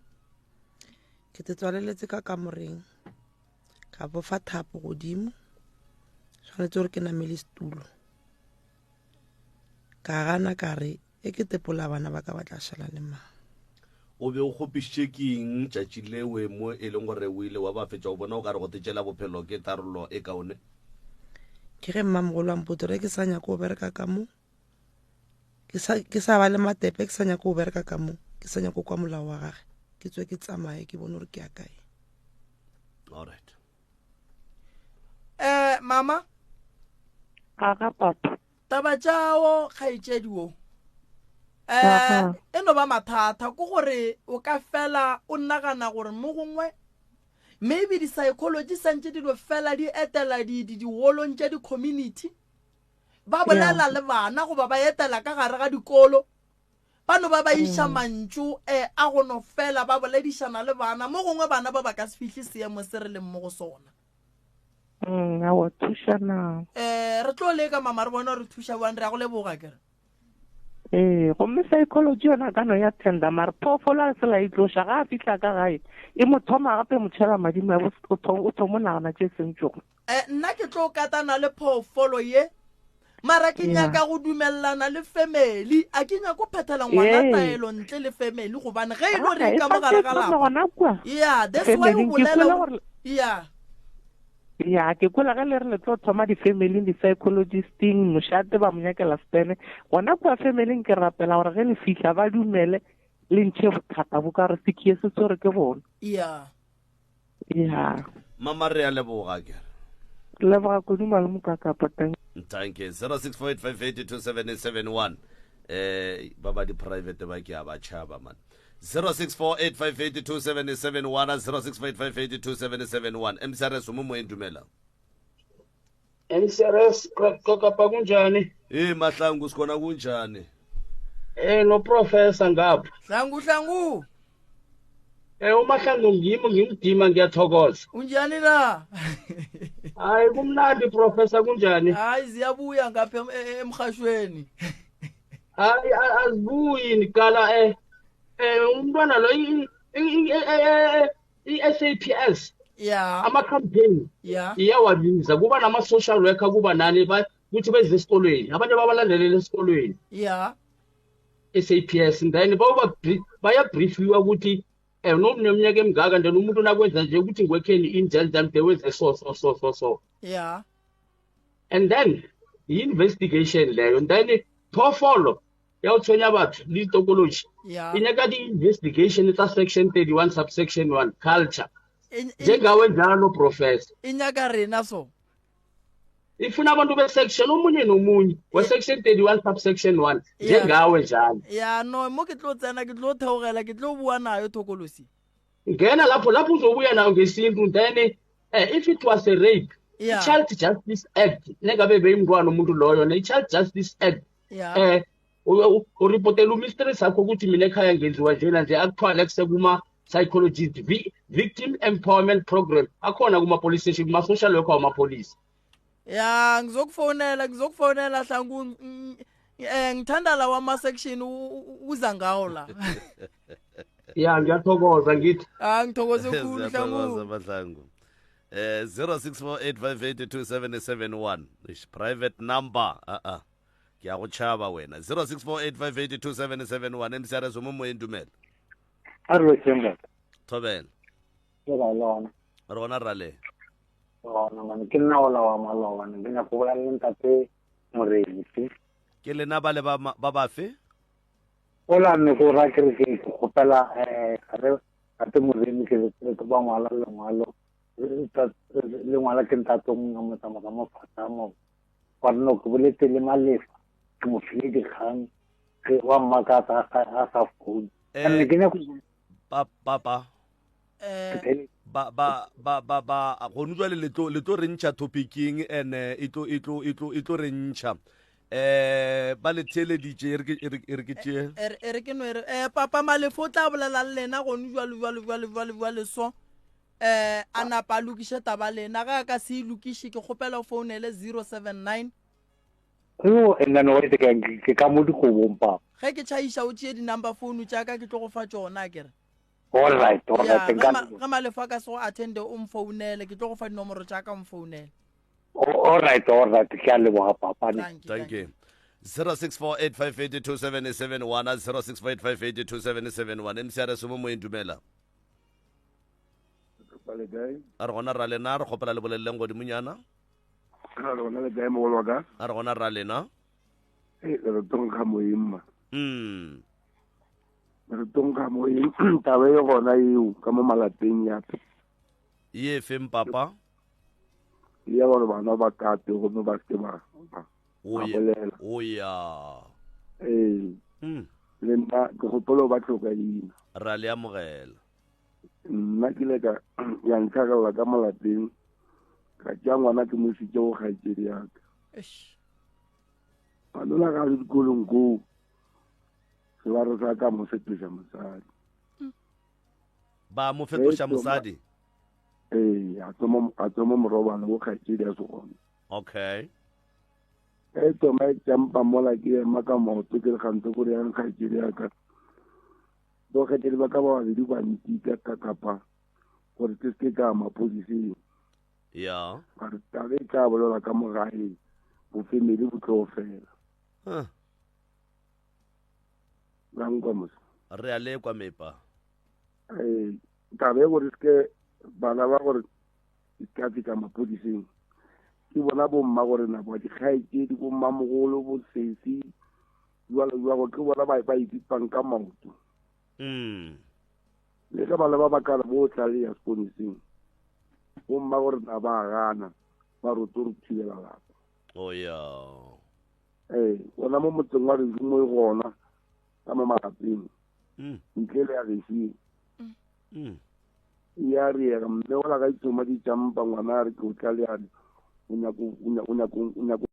Ke te tswaleletse ka kamoreng ka bofa thapo godimo tshwanetse gore ke namele setulo ka gana ka re e ke tepola bana ba ka ba tla šala le mang. O be o kgopišitše ke eng tšatši lewe mo e leng gore o ile wa ba fetša o bona o ka re go tetšela bophelo ke tharollo e kaone? Ke ge mmamogolo a mpotsa gore ke sa nyake go bereka ka mo ke sa ke sa ba le matepe ke sa nyake go bereka ka mo ke sa nyake go kwa molao wa gage ke tswe ke tsamaye ke bone gore ke ya kae. Alright. Eh mama Aga papa. Taba tšao kgaetšedi wo eh e no ba mathata ke gore o ka fela o nagana gore mo gongwe maybe di-psychology santše dilo fela di etela di-holong tša di-community ba bolela le bana goba ba etela ka gare ga dikolo ba no ba ba iša mm. mantšu um a go no fela ba boledišana le bana mo gongwe bana ba ba ka se fihle seemo se re leng mo go sona mm, awa thušana um re tlo leka mama re bona re thuša bang re ya go leboga kere ee gomme psychology yona ka no ya tender mare phoofolo a se la itloša ga a fitlha ka gae e mo thoma gape mo tšhela madimo ya o thomo nagana tše seng tšogo Eh, nna ke tlo katana le phoofolo ye mara ke nyaka go dumelelana le family a ke nyako phethela ngwana taelo ntle le family gobane ge e le gore e ka mo gare ga lapa yeah that's why o bolela yeah ya ke kwela ge le re le tlo thoma di-family di-psychologisting mošate ba mo nyakela stene gona kua familing ke rapela gore ge le fihla ba dumele le ntšhe bothata bo ka gore sekhie se tshwere ke bona yeah ya mama re a leboga ke leboga kudu malome ka kapa thank thank you 0648582771 eh ba ba di-private ba ke a ba tšhaba man 0648582771 0648582771 mcrs o mo moyeng dumela MCRS Kakapa kunjani? Hey Mahlangu sikhona kunjani? Eh no professor ngapha. Hlangu hlangu. Eh uMahlangu ngimi ngimdima ngiyathokoza. Unjani la? Hayi kumnandi professor kunjani? Hayi ziyabuya ngapha e, emhashweni. Hayi azibuyi niqala eh eh umntwana lo i-SAPS yeah ama-campaign yeah iyawabiza kuba nama-social worker kuba nani kuthi beze esikolweni abanye babalandelela esikolweni yeah SAPS and then bayabriefiwa ukuthi um nomnyaka emingaka then umuntu nakwenza nje ukuthi ngwekheni injani njani de wenze so so so so so yeah and then yi-investigation leyo and then phoofolo ya go tshwenya batho le ditokološi e nyaka di-investigation tsa section 31 subsection 1 culture njengawe njalo professor e nyaka rena so ifuna abantu be-section omunye nomunye we-section 31 subsection 1 njengawe njalo ya no mo ke tlo tsena ke tlo theogela ke tlo bua nayo thokolosi ngena lapho lapho uzobuya nayo ngesintu then eh, if it was a rape yeah. i-child justice act nengabe beyimntwana umuntu loyo ne-child justice act yeah. eh uripotela umistress akho ukuthi mina ekhaya ngenziwa njena nje akuthwale kusekuma-psychologist victim empowerment program akhona kuma-police station kuma-social worker wamapholisa ya ngizokufonela ngizokufonela hlangu eh ngithanda lawa ama section uza ngawo la. Ya ngiyathokoza ngithi. Ah ngithokoze khulu Siyathokoza Mahlangu. Eh 0648582771 Ish private number. Ah ah. Ke a go tšhaba wena. 0648582771 MCRS o mo moyeng dumela. A re lotšheng batho. Thobela. Ke ra lona. Re gona rale. Gona mane ke nna ola wa maloba ne ke nyako bolela le ntate Moremi. Ke lena ba le ba ba bafe? Ola ne go ra ke re ke ke kgopela eh re ntate Moremi ke re ke ba ngwala lengwalo lengwala ke ntate o mongwe a mo tsamaya ka mo fata mo wa re no ke boletse le malefa ke mo file dikgang ge wa mmakatsa a sa phone Eh, and ke nyako pa papa eh ba ba ba ba ba gone jwale le tlo le tlo re ntšha topicing and eh, e tlo e tlo e tlo e tlo re ntšha eh ba le theeleditše e re ke e re e re ke tšee e re- e re ke no e re eh papa malefo o tla bolela le lena gone jwale jwale jwale jwale jwale so eh a napa a lokiše taba lena ge a ka se e lokiše ke kgopela o founele 079 o and then wa itse ke ke ka mo dikobong papa ge ke tšhaiša o tšee di-number phone tša ka ke tlo go fa tšona a kere all right all Ya, right ge nka ma- ge malefo a ka se go attende o mfounele ke tlo go fa dinomoro tša ka o mfounele all right all right ke a leboga papa ne thank you 0648582771 0648582771 mcrs o mo moyeng dumela le kae a re gona ra lena re kgopela le boleleleng godimonyana a re gona le kae mogolo wa ka a re gona ra lena ee re tong ga moyeng ma mm re tong ga moyeng taba e gona eo ka mo malapeng ya ye feng papa ya gore bana ba kate gomme ba seke ba ba- o ba ya bolela o ya ee Mm. le nna ke gopola o ba tlhoka leina ra le amogela nna ke ile ka ya ntlhagelela ka mo lapeng ka tšea ngwana ke mo isitše go kgaetšedi yaka malola ga a le dikolong koo sebaro sa ka mo fetoša mosadi ba mo fetoša mosadi ee a tsoma a tsoma morobalo go kgaetšedi ya segona okay e tsoma e tšampa mola ke ema ka maoto ke re gante kore yang kgaetšedi ya ka bokgaetšedi ba ka ba babedi ba ntika ka kapa gore ke seke ka maphodiseng ya ba re taba e tla bolela ka mo gae bofemele bo tlo fela Huh. la nkwa mose re a lekwa mepa ee taba e gore seke bana ba gore e ka fihla maphodiseng ke bona bomma gore nabo dikgaetšedi bommamogolo bosesi jalo jalo ke bona ba ba ipipang ka maoto mm le ge bana ba ba kare bo tla le ya seponeseng bomma gore na ba gana ba roto re thibela lapa o ya ee gona mo motseng wa gešo mo e gona ka mo malapeng mm. ntle le ya gešo mm. ya riega mme ola ka itsoma ditšampa ngwana a re ke o tla le a re o nyako o nyako o nyako o nyako.